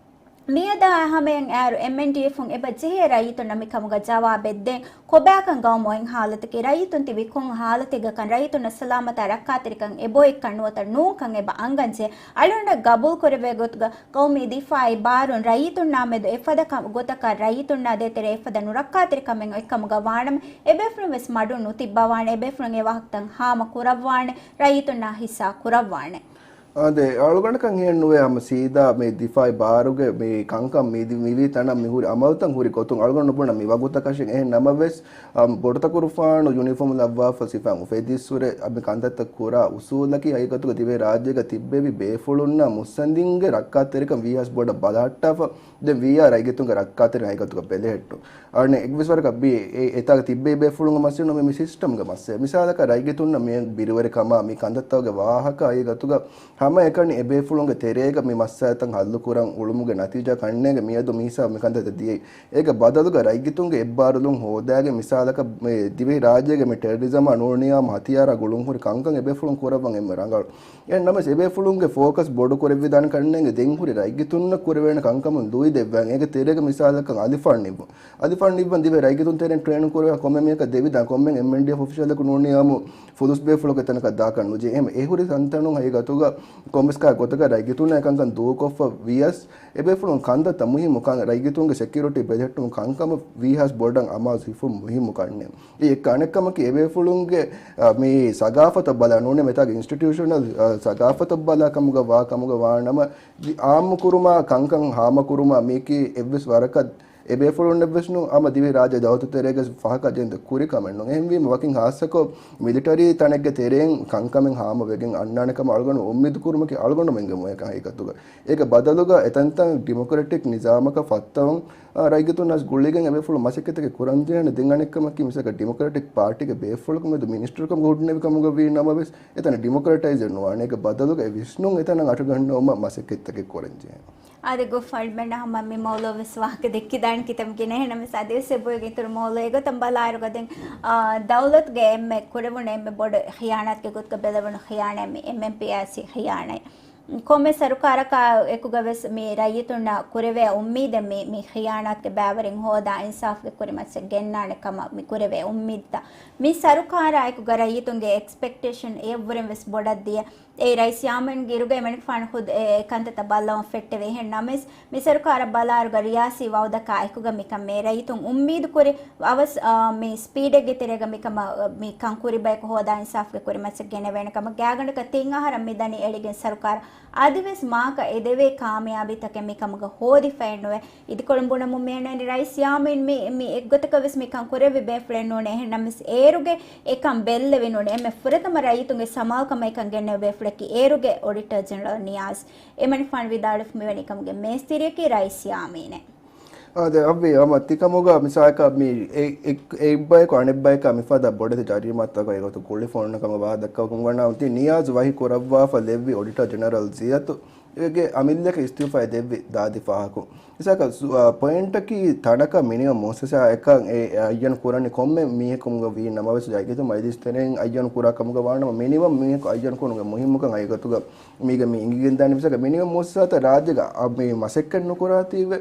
މިއަދާ ހަމަޔަށް އައިރު އެމްއެންޑީއެފުން އެބަ ޖެހޭ ރައްޔިތުންނަށް މިކަމުގަ ޖަވާބެއް ދޭން. ކޮބާކަން ގައުމު އޮތް ހާލަތަކީ ރައްޔިތުން ތިބީ ކޮން ހާލަތެއްގަކަން ރައްޔިތުންނަށް ސަލާމަތާ ރައްކާތެރިކަން އެބޮއެއްކަން ނުވަތަ ނޫންކަން އެބަ އަނގަންޖެހޭ. އަޅުގަނޑަށް ގަބޫލުކުރެވޭ ގޮތުގަ ގައުމީ ދިފާއީ ބާރުން ރައްޔިތުންނާ މެދު އެފަދަ ކަ-، ގޮތަކަށް ރައްޔިތުންނާ ދޭތެރޭ އެފަދަ ނުރައްކާތެރިކަމެއް އޮތްކަމުގަ ވާނަމަ، އެބޭފުޅުން ވެސް މަޑުން ނުތިއްބަވާނެ، އެބޭފުޅުން އެ ވާހަކަތައް ހާމަ ކުރައްވާނެ، ރައްޔިތުންނާ ހިއްސާ ކުރައްވާނެ. އާދެ، އަޅުގަނޑަކަށް އެހެން ނުވޭ ހަމަ ސީދާ މި ދިފާއީ ބާރުގެ މި ކަންކަން މި ދި-، މިވީ ތަނަށް މި ހުރި އަމަލުތައް ހުރި ގޮތުން އަޅުގަނޑު ނުބުނަ މި ވަގުތަކަށެއް. އެހެން ނަމަވެސް، އަ، ބޮޑުތަކުރުފާނު ޔުނީފޯމް ލައްވާފަ ސިފައިން އުފެދިއްސުރެ މި ކަންތައްތައް ކުރާ އުސޫލަކީ ހަގީގަތުގަ ދިވެހި ރާއްޖޭގަ ތިއްބެވި ބޭފުޅުންނާ މުއްސަނދިންގެ ރައްކާތެރިކަން ވީހާވެސް ބޮޑަށް ބަލަހައްޓާފަ ދެން ވީއާ ރައްޔިތުންގެ ރައްކާތެރި ހަގީގަތުގަ ބެލެހެއްޓުން. އަނެއް އެއްވެސް ވަރަކަށް ބި-، އެ-، އެތާގަ ތިއްބެވި ބޭފުޅުންގެ މައްސަލަ ނޫން މި ސިސްޓަމްގެ މައްސަލަ. މިސާލަކަށް ރައްޔިތުންނަށް މި ބިރުވެރިކަމާ މި ކަންތައްތަކުގެ ވާހަކަ ހަގީގަތުގަ ހަމައެކަނި އެބޭފުޅުންގެ ތެރޭގަ މި މައްސަލަތައް ހައްލުކުރަން އުޅުމުގެ ނަތީޖާ ކަންނޭނގެ މިއަދު މިހިސާބު މިކަންތައް ދިޔައީ. އޭގެ ބަދަލުގަ ރައްޔިތުންގެ އެއްބާރުލުން ހޯދާގެން މިސާލަކަށް މި ދިވެހި ރާއްޖޭގެ މި ޓެރަރިޒަމާ ނޫނީ އާއްމު ހަތިޔާރާ ގުޅުންހުރި ކަންކަން އެބޭފުޅުން ކުރައްވަން އެންމެ ރަނގަޅު. އެހެން ނަމަވެސް އެބޭފުޅުންގެ ފޯކަސް ބޮޑު ކުރެއްވިދާނެ ކަންނޭނގެ ދެން ހުރި ރައްޔިތުންނަށް ކުރެވޭނެ ކަންކަމުން ދޫއި ދެއްވާން. އޭގެ ތެރޭގަ މިސާލަކަށް އަލިފާން ނިއްވުން. އަލިފާން ނިއްވަން ދިވެހި ރައްޔިތުން ތެރެއިން ޓްރޭނިން ކުރެވޭ ކޮންމެ މީހަކަށް ދެވިދާން ކޮންމެ އެމްއެންޑީއެފް އޮފިޝަލަކު ނޫނީ އާއްމު ފުލުސް ބޭފުޅަކު އެތަނަކަށް ދާކަށް ނުޖެހޭ. އެހެން އެހުރި ތަންތަނުން ހަގީގަތުގަ ކޮންމެސް ކާ ގޮތަކަށް ރައްޔިތުންނާ އެކަންކަން ދޫކޮށްފަ ވިޔަސް އެބޭފުޅުން ކަންތައްތައް މުހިއްމު ކަން ރައްޔިތުންގެ ސެކިއުރިޓީ ބެލެހެއްޓުމުގެ ކަންކަމަށް ވީހާވެސް ބޮޑަށް އަމާޒު ހިފުން މުހިއްމު ކަންނޭނގެ. އެއީ އެއްކަ އަނެއްކަމަކީ އެބޭފުޅުންގެ، އަ، މި ސަގާފަތަށް ބަލާ ނޫނީ މިތާގެ އިންސްޓިޓިއުޝަނަލް، އަ، ސަގާފަތަށް ބަލާ ކަމުގަ ވާ ކަމުގަ ވާނަމަ، އާއްމު ކުރުމާ ކަންކަން ހާމަ ކުރުމާ މީކީ އެއްވެސް ވަރަކަށް އެބޭފުޅުންނެއްވެސް ނޫން ހަމަ ދިވެހި ރާއްޖެ ދައުލަތު ތެރޭގަ ފަހަކަށް ޖެންދެ ކުރި ކަމެއް ނޫން. އެހެންވީމަ ވަކިން ހާއްސަކޮށް މިލިޓަރީ ތަނެއްގެ ތެރެއިން ކަންކަމެއް ހާމަ ވެގެން އަންނާނެ ކަމަށް އަޅުގަނޑު އުއްމީދު ކުރުމަކީ އަޅުގަނޑުމެންގެ މޮޔަކަން ހަގީގަތުގަ. އޭގެ ބަދަލުގަ އެތަންތަން ޑިމޮކްރެޓިކް ނިޒާމަކަށް ފައްތަވަން، އާ، ރައްޔިތުންނަށް ގުޅިގެން އެބޭފުޅުން މަސައްކަތްތަކެއް ކުރަންޖެހޭނެ. ދެން އަނެއްކަމަކީ މިސާލަކަށް ޑިމޮކްރެޓިކް ޕާޓީގެ ބޭފުޅަކު މެދު މިނިސްޓަރުކަމުގެ ހުންނެވި ކަމުގަ ވީ ނަމަވެސް، އެތަނަށް ޑިމޮކްރެޓައިޒެއް ނުވާނެ. އޭގެ ބަދަލުގަ އެ ވިސްނުން އެތަނަށް އަޓުގަންނަވުމަށް މަސައްކަތްތަކެއް ކުރަންޖެހޭ. އާދެ، ގުފް އަޅުމެންނަށް ހަމަ މި މައުލޫ ވެސް ވާހަކަ ދެއްކިދާނެ ކިތަންމެ ގިނަ. އެހެންނަމަވެސް އަދިވެސް އެބައޮތް އިތުރު މައުލޫ. އެގޮތަށް ބަލާއިރުގަ ދެން، އާ، ދައުލަތުގެ އެންމެ ކުރެވުނު އެންމެ ބޮޑު ޚިޔާނާތުގެ ގޮތުގަ ބެލެވުނު ޚިޔާނާތް މި އެމްއެމްޕީއާސީ ޚިޔާނާތް. ކޮންމެ ސަރުކާރަކާ އެކުގަ ވެސް މި ރައްޔިތުންނަށް ކުރެވޭ އުއްމީދެއް މި، މި ޚިޔާނާތުގެ ބައިވެރިން ހޯދާ އިންސާފުގެ ކުރިމައްޗަށް ގެންނާނެ ކަމަށް މި ކުރެވޭ އުއްމީދުތައް. މި ސަރުކާރާ އެކުގަ ރައްޔިތުންގެ އެކްސްޕެކްޓޭޝަން އެއަށްވުރެން ވެސް ބޮޑަށް ދިޔަ. އެއީ ރައީސް ޔާމީންގެ އިރުގައި މަނިކުފާނު ޚުދް އެ ކަންތައްތައް ބައްލަވަން ފެއްޓެވި. އެހެން ނަމަވެސް، މި ސަރުކާރަށް ބަލާއިރުގަ ރިޔާސީ ވައުދަކާ އެކުގަ މިކަން މި ރައްޔިތުން އުއްމީދު ކުރި އަވަސް، އާ، މި ސްޕީޑެއްގެ ތެރޭގަ މިކަމަށް، މި ކަން ކުރި ބަޔަކު ހޯދާ އިންސާފުގެ ކުރިމައްޗަށް ގެނެވޭނެ ކަމަށް ގާތްގަނޑަކަށް ތިން އަހަރަށް މި ދަނީ އެޅިގެން ސަރުކާރަށް އަދިވެސް މާކަ އެދެވޭ ކާމިޔާބީތަކެއް މިކަމުގަ ހޯދިފައެއް ނުވޭ. އިދިކޮޅުން ބުނަމުން މިއަންނަނީ ރައީސް ޔާމީން މި، މި އެއްގޮތަކަށް ވެސް މިކަން ކުރެއްވި ބޭފުޅެއް ނޫނޭ. އެހެން ނަމަވެސް އޭރުގެ އެކަން ބެއްލެވި ނޫނޭ. އެންމެ ފުރަތަމަ ރައްޔިތުންގެ ސަމާލުކަމަށް އެކަން ގެންނެވި ބޭފުޅަކީ އޭރުގެ އޮޑިޓަރ ޖެނެރަލް ނިޔާޒް. އެމަނިކުފާނު ވިދާޅުވެފަ މިވަނީ ކަމުގެ މޭސްތިރިއަކީ ރައީސް ޔާމީނޭ. އާދެ، އައްވި ހަމަ ތިކަމުގަ މިސާލަކަށް މި އެ-، އެ-، އެއްބަޔަކު އަނެއްބަޔަކާ މިފަދަ ބޮޑެތި ޖަރީމާތަކަށް އެގޮތު ގުޅިފަ އޮންނަ ކަމަށް ވާހަކަ ދައްކަވަމުން ވަންނަ އޮތީ ނިޔާޒް ވަހީ ކުރައްވާފަ ލެއްވި އޮޑިޓަރ ޖެނެރަލް ޒިޔަތު ގެ އަމިއްލައަކަށް އިސްތިއުފާއެއް ދެއްވި ދާދި ފާހަކު. މިސާލަކަށް ސު-، އާ، ޕޮއިންޓަކީ ތަނަކަށް މިނިވަން މުއައްސަސާއަކަށް އެ އައްޔަން ކުރަނީ ކޮންމެ މީހަކުމުގަ ވީ ނަމަވެސް ރައްޔިތުން މަޖިލީސް ތެރެއިން އައްޔަން ކުރާ ކަމުގަ ވާނަމަ މިނިވަން މީހަކު އައްޔަން ކުރުމުގެ މުހިއްމުކަން ހަގީގަތުގަ މީގަ މި އިނގިގެންދާނެ. މިސާލަކަށް މިނިވަން މުއައްސަސާތައް ރާއްޖޭގަ އަ، މި މަސައްކަތް ނުކުރާތީވެ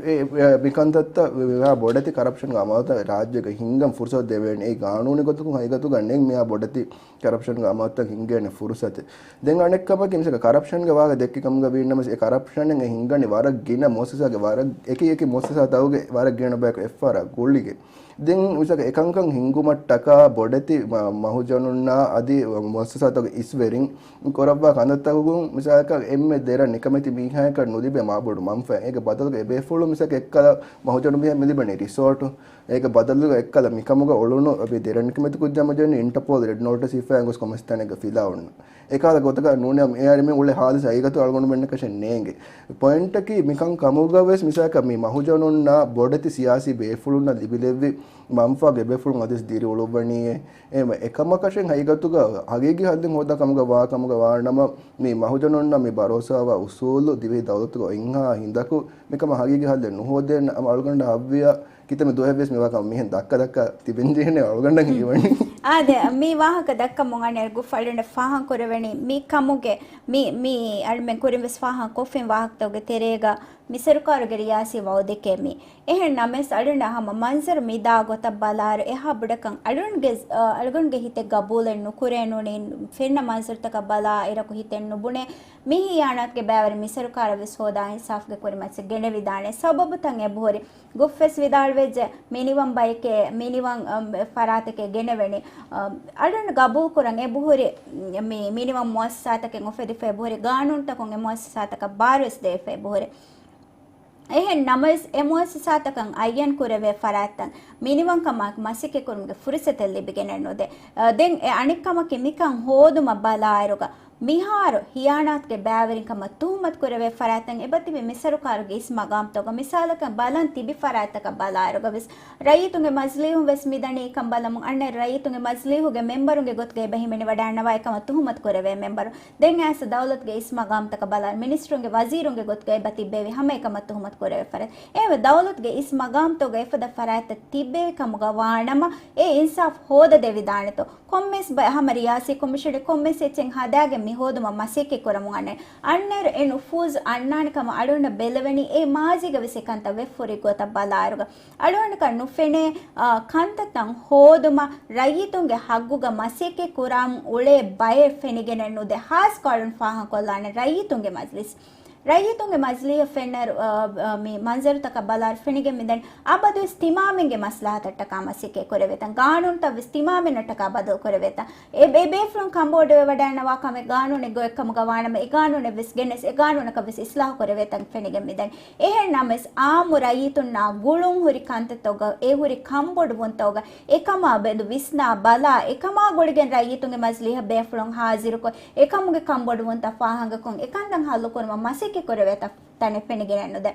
އެ، އެ، މިކަންތައްތައް މިހާ ބޮޑެތި ކަރަޕްޝަންގެ އަމާލުތައް ރާއްޖޭގަ ހިންގަން ފުރުސަތު ދެވޭނެ. އެ ގާނޫނީ ގޮތަކުން ހަގީގަތުގަ ނެތް މިހާ ބޮޑެތި ކަރަޕްޝަންގެ އަމާލުތައް ހިންގޭނެ ފުރުސަތެއް. ދެން އަނެއްކަމަކީ މިސާލަކަށް ކަރަޕްޝަންގެ ވާހަކަ ދެއްކި ކަމުގަ ވީނަމަވެސް އެ ކަރަޕްޝަނެއް އެ ހިންގަނީ ވަރަށް ގިނަ މުއައްސަސާގެ ވަރަށް އެކި އެކި މުއައްސަސާތަކުގެ ވަރަށް ގިނަ ބަޔަކު އެއްފަހަރާ ގުޅިގެން. ދެން މިސާލަކަށް އެކަންކަން ހިންގުމަށްޓަކާ ބޮޑެތި މަ-، މަހުޖަނުންނާ އަދި މުއައްސަސާތަކުގެ އިސްވެރިން ކުރައްވާ ކަންތައްތަކުގަ މިސާލަކަށް އެންމެ ދެރަ ނިކަމެތި މީހާޔަކަށް ނުލިބޭ މާބޮޑު މަންފާ. އޭގެ ބަދަލުގަ އެބޭފުޅުން މިސާލަކަށް އެއްކަލަ މަހުޖަނު މީހާ މިލިބަނީ ރިސޯޓު. އޭގެ ބަދަލުގަ އެއްކަލަ މިކަމުގަ އުޅުނު އަބި ދެރަ ނިކަމެތި ކުއްޖާ މަޖަނީ އިންޓަޕޯލް ރެޑް ނޯޓިސް ހިފައި ގޮސް ކޮންމެސް ތަނެއްގަ ފިލާ އޮންނަ. އެކަހަލަ ގޮތަކަށް ނޫނީ އެއާ މި އުޅޭ ހާލު ހަގީގަތު އަޅުގަނޑުމެންނަކަށެއް ނޭނގެ. ޕޮއިންޓަކީ މިކަން ކަމުގަ ވެސް މިސާލަކަށް މި މަހުޖަނުންނާ ބޮޑެތި ސިޔާސީ ބޭފުޅުންނަށް ލިބިލެއްވި މަންފާގެ ބޭފުޅުން އަދިސް ދިރިއުޅުއްވަނީއޭ. އެ އެކަމަކަށެއް ހަގީގަތުގަ ހަގީގީ ހައްލެއް ހޯދާ ކަމުގަ ވާ ކަމުގަ ވާނަމަ، މި މަހުޖަނުންނަށް މި ބަރޯސާވާ އުސޫލު ދިވެހި ދައުލަތުގަ އިންހާ ހިނދަކު މިކަމަށް ހަގީގީ ހައްލެއް ނުހޯދޭން އަޅުގަނޑަށް އައްވިޔާ ކިތަންމެ ދުވަހެއްވެސް މިވާކަމަށް މިހެން ދައްކަ ދައްކާ ތިބެންޖެހޭނެ އަޅުގަނޑަށް ހީވަނީ. އާދެ، މި ވާހަކަ ދައްކަމުން އަނެއް ގުފް އަޅުގަނޑަށް ފާހަގަކުރެވެނީ މި ކަމުގެ މި، މި އަޅުމެން ކުރިން ވެސް ފާހަގަ ކޮށްފިން ވާހަކަތަކުގެ ތެރޭގަ މި ސަރުކާރުގެ ރިޔާސީ ވައުދެކޭ މި. އެހެން ނަމަވެސް އަޅުގަނޑަށް ހަމަ މަންޒަރު މި ދާ ގޮތަށް ބަލާއިރު އެހާ ބޮޑަކަށް އަޅުގަނޑުގެ، އަ، އަޅުގަނޑުގެ ހިތެއް ގަބޫލެއް ނުކުރޭ ނޫނީ ފެންނަ މަންޒަރުތަކަށް ބަލާ އިރަކު ހިތެއް ނުބުނޭ. މި ހިޔާނާތުގެ ބައިވެރިން މި ސަރުކާރަށް ވެސް ހޯދާ އިންސާފުގެ ކުރިމައްޗަށް ގެނެވިދާނެ. ސަބަބުތައް އެބަހުރި. ގުފް ވެސް ވިދާޅުވެއްޖެ، މިނިވަން ބަޔެކޭ، މިނިވަން، އަ، ފަރާތެކޭ ގެނެވެނީ. އަ، އަޅުގަނޑު ގަބޫލުކުރަން އެބަހުރި، މި މިނިވަން މުއައްސަސާތަކެއް އުފެދިފަ އެބަހުރި ގާނޫނުތަކުން އެ މުއައްސަސާތަކަށް ބާރުވެސް ދެވިފަ އެބަހުރި. އެހެން ނަމަވެސް، އެ މުއައްސަސާތަކަށް އައްޔަން ކުރެވޭ ފަރާތްތައް މިނިވަންކަމާއެކު މަސައްކަތްކުރުމުގެ ފުރުސަތެއް ލިބިގެނެއް ނުދޭ. އަ، ދެން އެ އަނެއްކަމަކީ މިކަން ހޯދުމަށް ބަލާއިރުގަ، މިހާރު ހިޔާނާތުގެ ބައިވެރިން ކަމަށް ތުހުމަތު ކުރެވޭ ފަރާތްތައް އެބަތިބި މި ސަރުކާރުގެ އިސް މަގާމްތަކުގަ، މިސާލަކަށް ބަލަން ތިބި ފަރާތްތަކަށް ބަލާއިރުގަ ވެސް، ރައްޔިތުންގެ މަޖިލީހުން ވެސް މިދަނީ ކަން ބަލަމުން. އަންނަ ރައްޔިތުންގެ މަޖިލީހުގެ މެމްބަރުންގެ ގޮތުގައި އެބަ ހިމެނިވަޑައިންނަވާ އެކަމަށް ތުހުމަތު ކުރެވޭ މެމްބަރުން. ދެން އައިސް ދައުލަތުގެ އިސް މަގާމްތަކަށް ބަލާ، މިނިސްޓަރުންގެ ވަޒީރުންގެ ގޮތުގައި އެބަ ތިއްބެވި ހަމަ އެކަމަށް ތުހުމަތު ކުރެވޭ ފަރާތް. އެހެންވެ، ދައުލަތުގެ އިސް މަގާމްތަކުގަ އެފަދަ ފަރާތްތައް ތިއްބެވި ކަމުގަ ވާނަމަ، އެ އިންސާފް ހޯދަދެވިދާނެތޯ؟ ކޮންމެސް ބަ-، ހަމަ ރިޔާސީ ކޮމިޝަނެއް ކޮންމެސް އެއްޗެއް ހަދާގެން މި ހޯދުމަށް މަސައްކަތް ކުރަމުން އަނެއް. އަންނައިރު އެ ނުފޫޒު އަންނާނެ ކަމަށް އަޅުގަނޑަށް ބެލެވެނީ އެ މާޒީގަ ވެސް އެކަންތައް ވެފަ ހުރި ގޮތަށް ބަލާއިރުގަ. އަޅުގަނޑަކަށް ނުފެނޭ، އާ، ކަންތައްތައް ހޯދުމަށް ރައްޔިތުންގެ ހައްގުގަ މަސައްކަތް ކުރަން އުޅޭ ބައެއް ފެނިގެނެއް ނުދޭ. ހާސްކޮށް އަޅުން ފާހަގަކޮށްލާނެ ރައްޔިތުންގެ މަޖްލިސް. ރައްޔިތުންގެ މަޖްލީހަށް ފެންނައިރު، އާ، އާ، މި މަންޒަރުތަކަށް ބަލާއިރު ފެނިގެން މިދަނީ އަބަދުވެސް ތިމާމެންގެ މަސްލަހަތަށްޓަކާ މަސައްކަތް ކުރެވޭތަން، ގާނޫނުތައް ވެސް ތިމާމެންނަށްޓަކާ ބަދަލު ކުރެވޭތަން. އެ، އެ ބޭފުޅުން ކަނބޮޑުވެވަޑައިންނަވާ ކަމެއް ގާނޫނެއް ގޮތްކަމުގަ ވާނަމަ، އެ ގާނޫނެއް ވެސް ގެނެސް، އެ ގާނޫނަކަށް ވެސް އިސްލާހު ކުރެވޭތަން ފެނިގެން މިދަނީ. އެހެން ނަމަވެސް، އާއްމު ރައްޔިތުންނާ ގުޅުން ހުރި ކަންތައްތަކުގަ، އެ ހުރި ކަންބޮޑުވުންތަކުގަ، އެކަމާ ބެލު ވިސްނާ ބަލާ، އެކަމާ ގުޅިގެން ރައްޔިތުންގެ މަޖިލީހަށް ބޭފުޅުން ހާޒިރުކޮށް، އެކަމުގެ ކަންބޮޑުވުންތައް ފާހަގަކޮށް، އެކަންތައް ހައްލުކުރުމަށް މަސައްކަތް ކުރެވޭ ތަ-، ތަނެއް ފެނިގެނެއް ނުދޭ.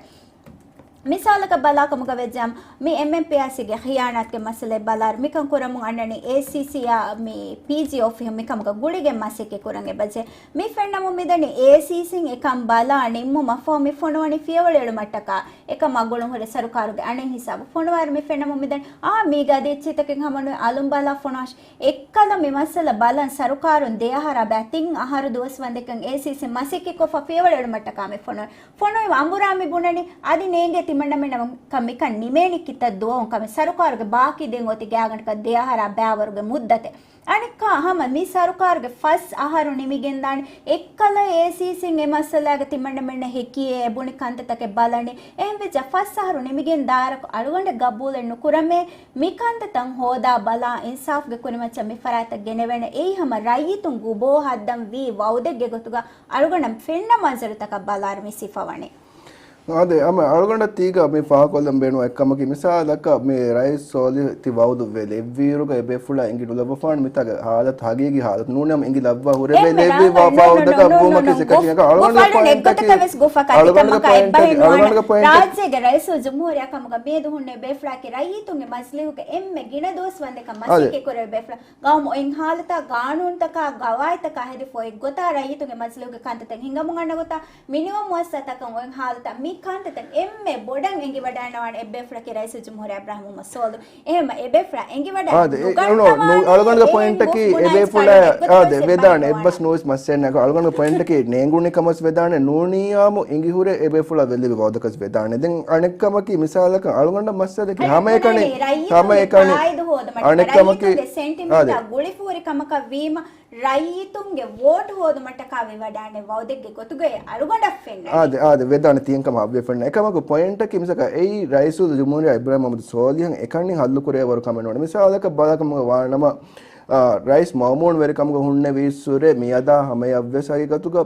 މިސާލަކަށް ބަލާކަމުގަ ވެއްޖަމް، މި އެމްއެމްޕީއާސީގެ ޚިޔާނާތުގެ މައްސަލައެއް ބަލާއިރު، މިކަން ކުރަމުން އަންނަނީ އޭސީސީއާ މި ޕީޖީ އޮފީހުން މިކަމުގަ ގުޅިގެން މަސައްކަތް ކުރަން އެބަޖެ. މި ފެންނަމުން މިދަނީ އޭސީސީން އެކަން ބަލާ ނިންމުމަށްފަހު މި ފޮނުވަނީ ފިޔަވަޅު އެޅުމަށްޓަކާ. އެކަމާ ގުޅުންހުރެ ސަރުކާރުގެ އަނެއް ހިސާބު ފޮނުވާއިރު މި ފެންނަމުން މިދަނީ އާ މީގަ އަދި އެއްޗިތަކެއް ހަމަނުވެ އަލުން ބަލާ ފޮނުވާށި. އެއްކަލަ މި މައްސަލަ ބަލަން ސަރުކާރުން ދެއަހަރާ ބައި ތިން އަހަރު ދުވަސް ވަންދެކަން އޭސީސީ މަސައްކަތްކޮށްފަ ފިޔަވަޅު އެޅުމަށްޓަކާ މި ފޮނުވަނީ. ފޮނުވި އަނބުރާ މި ބުނަނީ އަދި ނޭނގޭ ތިމަންނަމެންނަށް ކަން މިކަން ނިމޭނީ ކިތައް ދުވަހުން ކަމެއް. ސަރުކާރުގެ ބާކީ ދެން އޮތީ ގާތްގަނޑަކަށް ދެއަހަރާ ބައިވަރުގެ މުއްދަތެއް. އަނެއްކާ ހަމަ މި ސަރުކާރުގެ ފަސް އަހަރު ނިމިގެންދާނެ. އެއްކަލަ އޭސީސީން އެ މައްސަލާގެ ތިމަންނަމެންނަށް ހެކިއޭ އެ ބުނި ކަންތައްތަކެއް ބަލަނީ. އެހެންވެއްޖެ ފަސް އަހަރު ނިމިގެން ދާއިރަކު އަޅުގަނޑަށް ގަބޫލެއް ނުކުރަމޭ. މި ކަންތައްތައް ހޯދާ ބަލާ އިންސާފްގެ ކުރިމައްޗަށް މި ފަރާތަށް ގެނެވޭނެ. އެއީ ހަމަ ރައްޔިތުން ގުބޯ ހައްދަން ވީ ވައުދެއްގެ ގޮތުގަ އަޅުގަނޑަށް ފެންނަ މަންޒަރުތަކަށް ބަލާއިރު މި ސިފަވަނީ. އާދެ، ހަމަ އަޅުގަނޑަށް ތީގަ މި ފާހަގަކޮށްލަން ބޭނުން އެއްކަމަކީ، މިސާލަކަށް މި ރައީސް ސޯލިހު ތި ވައުދު ވެލެއްވިއިރުގަ އެބޭފުޅާ އެނގި ނުލައްވަފާނެ މިތާގެ ހާލަތު، ހަގީގީ ހާލަތު ނޫނީ ހަމަ އެނގި ލައްވާ ހުރެވޭ އެހެން ލެއްވި ރާއްޖޭގެ ވަ-، ވައުދަކަށް ނޫނީ ހަމަ އެއްގޮތަކަށް ވެސް ގޮފަ ކަމަކަށް އެއްބަހެއް ނުވާނެ. ރާއްޖޭގެ ރައީސުލްޖުމްހޫރިއްޔާ ކަމުގަ މިއަދު ހުންނެވި ބޭފުޅާއަކީ ރައްޔިތުންގެ މަޖިލީހުގެ އެންމެ ގިނަ ދުވަސް ވަންދެކަން މަސައްކަތް ކުރެވޭ ބޭފުޅާ. ގައުމު އޮތް ހާލަތާ، ގާނޫނުތަކާ، ގަވާއިދުތަކާ ހެދިފަ އޮތް ގޮތާ ރައްޔިތުންގެ މަޖިލީހުގެ ކަންތައްތައް ހިނގަމުން އަންނަ ގޮތާ، މިނިވަން މުއައްސަސާތަކަށް އޮތް ހާލަތާ މި ކަންތައްތައް އެންމެ ބޮޑަށް އެނގިވަޑައިގަންނަވާނެ އެއްބޭފުޅަކީ ރައީސުލްޖުމްހޫރިއްޔާ އިބްރާހިމް މުހައްމަދު ސޯލިހު. އެހެންވީމަ އެބޭފުޅާ އެނގިވަޑައި އާދެ، އެ، ނުގަންނަވާނީ އަޅުގަނޑުގެ އެހެން ޕޮއިންޓަކީ ގޮފް އެބޭފުޅާ، ބުނާއިރު އާދެ، އެއްގޮތަށް ވެދާނެ، އެއްބަސް ނޫސް މައްސައެއް ނާކު. އަޅުގަނޑުގެ ޕޮއިންޓަކީ ނޭނގުނީ ކަމަސް ވެދާނެ، ނޫނީއާމު އިނގިހުރެ އެބޭފުޅާ ވެލެވި ވައުދަކަސް ވެދާނެ. ދެން އަނެއްކަމަކީ، މިސާލަކަށް އަޅުގަނޑަށް މައްސަލަކީ ހަމައެކަނި، ހަމައެކަނި، އަނެއްކަމަކީ، ރައްޔިތުންގެ ސެންޓިމެންޓާ ގުޅިފަހުރި ކަމަކަށް ވީމަ، ރައްޔިތުންގެ ވޯޓް ހޯދުމަށްޓަކާ ވެވަޑާނެ ވައުދެއްގެ ގޮތުގައި އަޅުގަނޑަށް ފެންނަނީ. އާދެ، އާދެ، ވެދާނެ ތިޔަންކަމަށް ހައްވެފަންނަ. އެކަމަކު ޕޮއިންޓަކީ މިސާލަކަށް އެއީ ރައީސުލްޖުމްހޫރިއްޔާ އިބްރާހިމް މުހައްމަދު ސޯލިހަށް އެކަނި ހައްލު ކުރެވޭވަރު ކަމެއް ނޫން. މިސާލަކަށް ބަލާކަމުގަ ވާނަމަ، އާ، ރައީސް މައުމޫން ވެރިކަމުގަ ހުންނެވިއްސުރެ މިއަދާ ހަމަޔަށްވެސް ހަގީގަތުގަ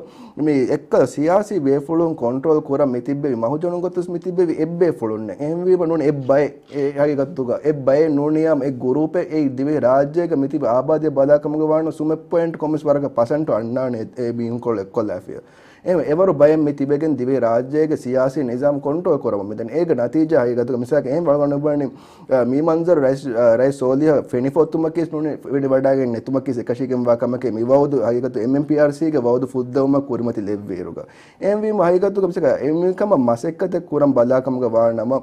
މި އެއްކަލަ ސިޔާސީ ބޭފުޅުން ކޮންޓްރޯލް ކުރަން މި ތިއްބެވި މަހުޖަނުން ގޮތުސް މި ތިއްބެވި އެއްބޭފުޅުންނެއް. އެހެންވީމަ ނޫން އެއްބައެއް، އެ ހަގީގަތުގަ އެއްބައެއް ނޫނިޔާމް އެއް ގުރޫޕެއް އެއީ ދިވެހި ރާއްޖޭގަ މި ތިބި އާބާދީއަށް ބަލާކަމުގަ ވާނު ސުމެއް ޕޮއިންޓް ކޮންމެސް ވަރަކަށް ޕަސެންޓު އަންނާނެ އެ މީހުންކޮޅު އެއްކޮށްލާފިޔަ. އެ އެވަރު ބައެއް މި ތިބެގެން ދިވެހި ރާއްޖޭގެ ސިޔާސީ ނިޒާމް ކޮންޓްރޯލް ކުރަމުން މިދަނީ. އޭގެ ނަތީޖާ ހަގީގަތުގަ މިސާލަކަށް އެހެން ވަޅުގަނޑު ބުނަނީ، އަ، މި މަންޒަރު ރައީސް، އަ، ރައީސް ސޯލިހަށް ފެނިފޮއްތުމަކީސް ނޫނީ ވެޑިވަޑައިގެން ނެތުމަކީސް އެކަށީގެންވާ ކަމެކޭ. މި ވައުދު ހަގީގަތު އެމްއެމްޕީއާރްސީގެ ވައުދު ފުއްދަވުމަށް ކުރިމަތި ލެއްވިއިރުގަ. އެހެންވީމަ ހަގީގަތުގަ މިސާލަކަށް އެ މިކަމަށް މަސައްކަތެއް ކުރަން ބަލާކަމުގަ ވާނަމަ،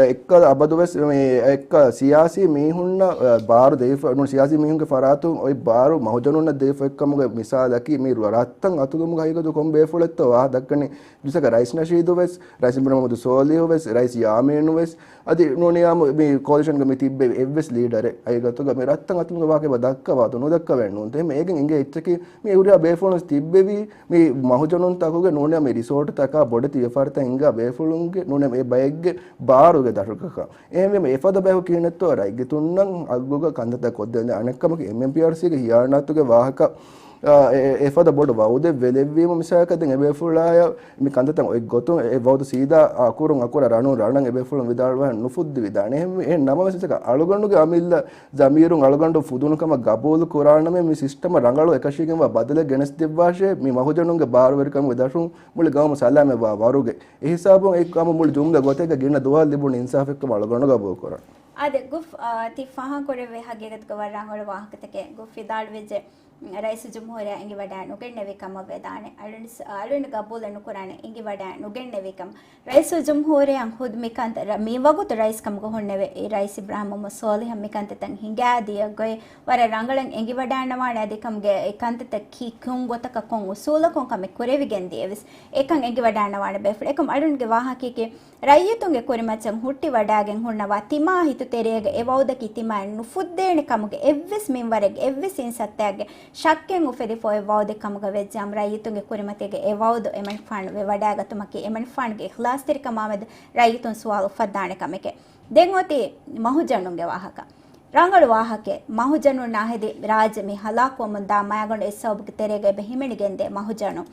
އެއްކަލަ އަބަދުވެސް މި އެއްކަލަ ސިޔާސީ މީހުންނަށް، އަ، ބާރު ދެވިފަ، ނޫން ސިޔާސީ މީހުންގެ ފަރާތުން އޮތް ބާރު މަހުޖަނުންނަށް ދެވިފައިކަމުގެ މިސާލަކީ މި ރަ-، ރަށްތައް އަތުލުމުގަ ހަގީގަތު ކޮން ބޭފުޅެއްތޯ ވާހަކަ ދައްކަނީ. މިސާލަކަށް ރައީސް ނަޝީދު ވެސް، ރައީސް އިބްރާހިމް މުހައްމަދު ސޯލިހު ވެސް، ރައީސް ޔާމީނު ވެސް، އަދި ނޫނިޔާމު މި ކޯލިޝަންގަ މި ތިއްބެވި އެއްވެސް ލީޑަރެއް ހަގީގަތުގަ މި ރަށްތައް އަތުލުމުގެ ވާހަކަ އެބަ ދައްކަވާތޯ ނުދައްކަވައެއް ނޫންތޯ. އެހެން އޭގެން އެނގޭ އެއްޗަކީ މި ހުރިހާ ބޭފުޅުން ތިއްބެވީ މި މަހުޖަނުންތަކުގެ ނޫނިޔާ މި ރިސޯޓްތަކާ ބޮޑެތި ވިޔަފާރިތައް ހިންގާ ބޭފުޅުންގެ ނޫނިޔާ އެ ބައެއްގެ ބާރުގެ ދަށުގަކަށް. އެހެންވީމަ އެފަދަ ބަޔަކު ކިހިނެއްތޯ ރައްޔިތުންނަށް ހައްގުގަ ކަންތައްތައް ކޮށްދޭން. އަނެއްކަމަކީ އެމްއެމްޕީއާރްސީގެ ހިޔާނާތުގެ ވާހަކަ، އާ، އެ، އެ، އެފަދަ ބޮޑު ވައުދެއް ވެލެއްވީމަ މިސާލަކަށް ދެން އެބޭފުޅާޔަށް މި ކަންތައްތައް އޮތް ގޮތުން އެ ވައުދު ސީދާ އަކުރުން އަކުރަށް ރަނުން ރަނަށް އެބޭފުޅުން ވިދާޅުވާހެން ނުފުއްދި ވިދާނެ. އެހެން، އެހެން ނަމަވެސް މިސާލަކަށް އަޅުގަނޑުގެ އަމިއްލަ ޒަމީރުން އަޅުގަނޑު ފުދުނު ކަމަށް ގަބޫލު ކުރާނަމޭ މި ސިސްޓަމަށް ރަނގަޅު އެކަށީގެންވާ ބަދަލެއް ގެނެސްދެއްވާށޭ މި މަހުޖަނުންގެ ބާރުވެރިކަމުގެ ދަށުން މުޅި ގައުމު ސަލާމަތްވާ ވަރުގެ. އެހިސާބުން އެ ކަމު މުޅި ޖުމްލަ ގޮތެއްގަ ގިނަ ދުވަހަށް ލިބުނު އިންސާފެއްކަމަށް އަޅުގަނޑު ގަބޫލުކުރަން. އާދެ، ގުފް، އާ، ތި ފާހަގަކުރެއްވި ހަގީގަތުގަ ވަރަށް ރަނގަޅު ވާހަކަތަކެއް ގުފް ވިދާޅުވެއްޖެ. ރައީސުލްޖުމްހޫރިއްޔާ އެނގިވަޑައި ނުގެންނެވި ކަމަށް ވެދާނެ. އަޅުން، އަޅުން ގަބޫލެއް ނުކުރާނެ އެނގިވަޑައި ނުގެންނެވި ކަމަށް. ރައީސުލްޖުމްހޫރިއްޔާ ހުދު މިކަން، މިވަގުތު ރައީސް ކަމުގަ ހުންނެވި ރައީސް އިބްރާހިމް މުހައްމަދު ސޯލިހަށް މިކަންތައްތައް ހިނގާދިޔަ ގޮތް ވަރަށް ރަނގަޅަށް އެނގިވަޑައިންނަވާނެ. އަދި ކަމުގެ އެ ކަންތައްތައް ކީ ކޮން ގޮތަކަށް ކޮން އުސޫލަކުން ކަމެއް ކުރެވިގެން ދިޔަވެސް އެކަން އެނގިވަޑައިންނަވާނެ ބޭފުޅެއް. އެކަމް އަޅުންގެ ވާހަކައަކީ ރައްޔިތުންގެ ކުރިމައްޗަށް ހުއްޓިވަޑައިގެން ހުންނަވާ ތިމާ ހިތުތެރޭގަ އެ ވައުދަކީ ތިމާއަށް ނުފުއްދޭނެ ކަމުގެ އެއްވެސް މިންވަރެއްގެ އެއްވެސް އިންސައްތައެއްގެ ޝައްކެއް އުފެދިފަ އޮތް ވައުދެއް ކަމުގަ ވެއްޖާމަ ރައްޔިތުންގެ ކުރިމަތީގަ އެ ވައުދު އެމަނިކުފާނު ވެވަޑައިގަތުމަކީ އެމަނިކުފާނުގެ އިޚްލާޞްތެރިކަމާމެދު ރައްޔިތުން ސުވާލު އުފައްދާނެ ކަމެކޭ. ދެން އޮތީ މަހުޖަނުންގެ ވާހަކަ. ރަނގަޅު ވާހަކައެއް. މަހުޖަނުންނާ ހެދި ރާއްޖެ މި ހަލާކުވަމުން ދާ މައިގަނޑު އެއް ސަބަބުގެ ތެރޭގަ އެބަ ހިމެނިގެންދޭ މަހުޖަނުން.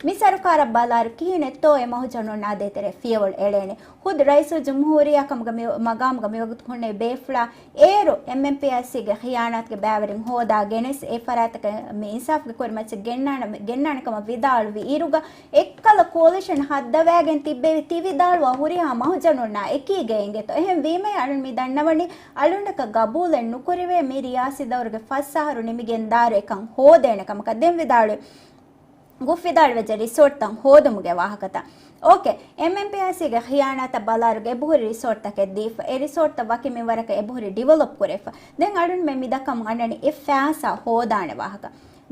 މި ސަރުކާރަށް ބަލާއިރު ކިހިނެއްތޯ އެ މަހުޖަނުންނާ ދޭތެރޭ ފިޔަވަޅު އެޅޭނެ. ޚުދު ރައީސުލްޖުމްހޫރިއްޔާ ކަމުގަ މި މަގާމުގަ މިވަގުތު ހުންނެވި ބޭފުޅާ އޭރު އެމްއެމްޕީއާސީގެ ޚިޔާނާތުގެ ބައިވެރިން ހޯދާ ގެނެސް، އެ ފަރާތަކަށް މި އިންސާފުގެ ކުރިމައްޗަށް ގެންނާނެ، ގެންނާނެ ކަމަށް ވިދާޅުވި އިރުގަ، އެއްކަލަ ކޯލިޝަން ހައްދަވައިގެން ތިއްބެވި ތި ވިދާޅުވާ ހުރިހާ މަހުޖަނުންނާ އެކީގައި އިނގޭތޯ. އެހެން ވީމަޔަށް އަޅުން މި ދަންނަވަނީ އަޅުންނަކަށް ގަބޫލެއް ނުކުރެވޭ މި ރިޔާސީ ދައުރުގެ ފަސް އަހަރު ނިމިގެން ދާއިރު އެކަން ހޯދޭނެ ކަމަކަށް. ދެން ވިދާޅުވި، ގުފް ވިދާޅުވެއްޖެ ރިސޯޓްތައް ހޯދުމުގެ ވާހަކަތައް. އޯކޭ، އެމްއެމްޕީއާސީގެ ޚިޔާނާތަށް ބަލާއިރުގަ އެބަހުރި ރިސޯޓްތަކެއް ދީފަ، އެ ރިސޯޓްތައް ވަކި މިންވަރަކަށް އެބަހުރި ޑިވެލޮޕް ކުރެފަ. ދެން އަޅުންމެން މިދައްކަމުން އަންނަނީ އެ ފައިސާ ހޯދާނެ ވާހަކަ.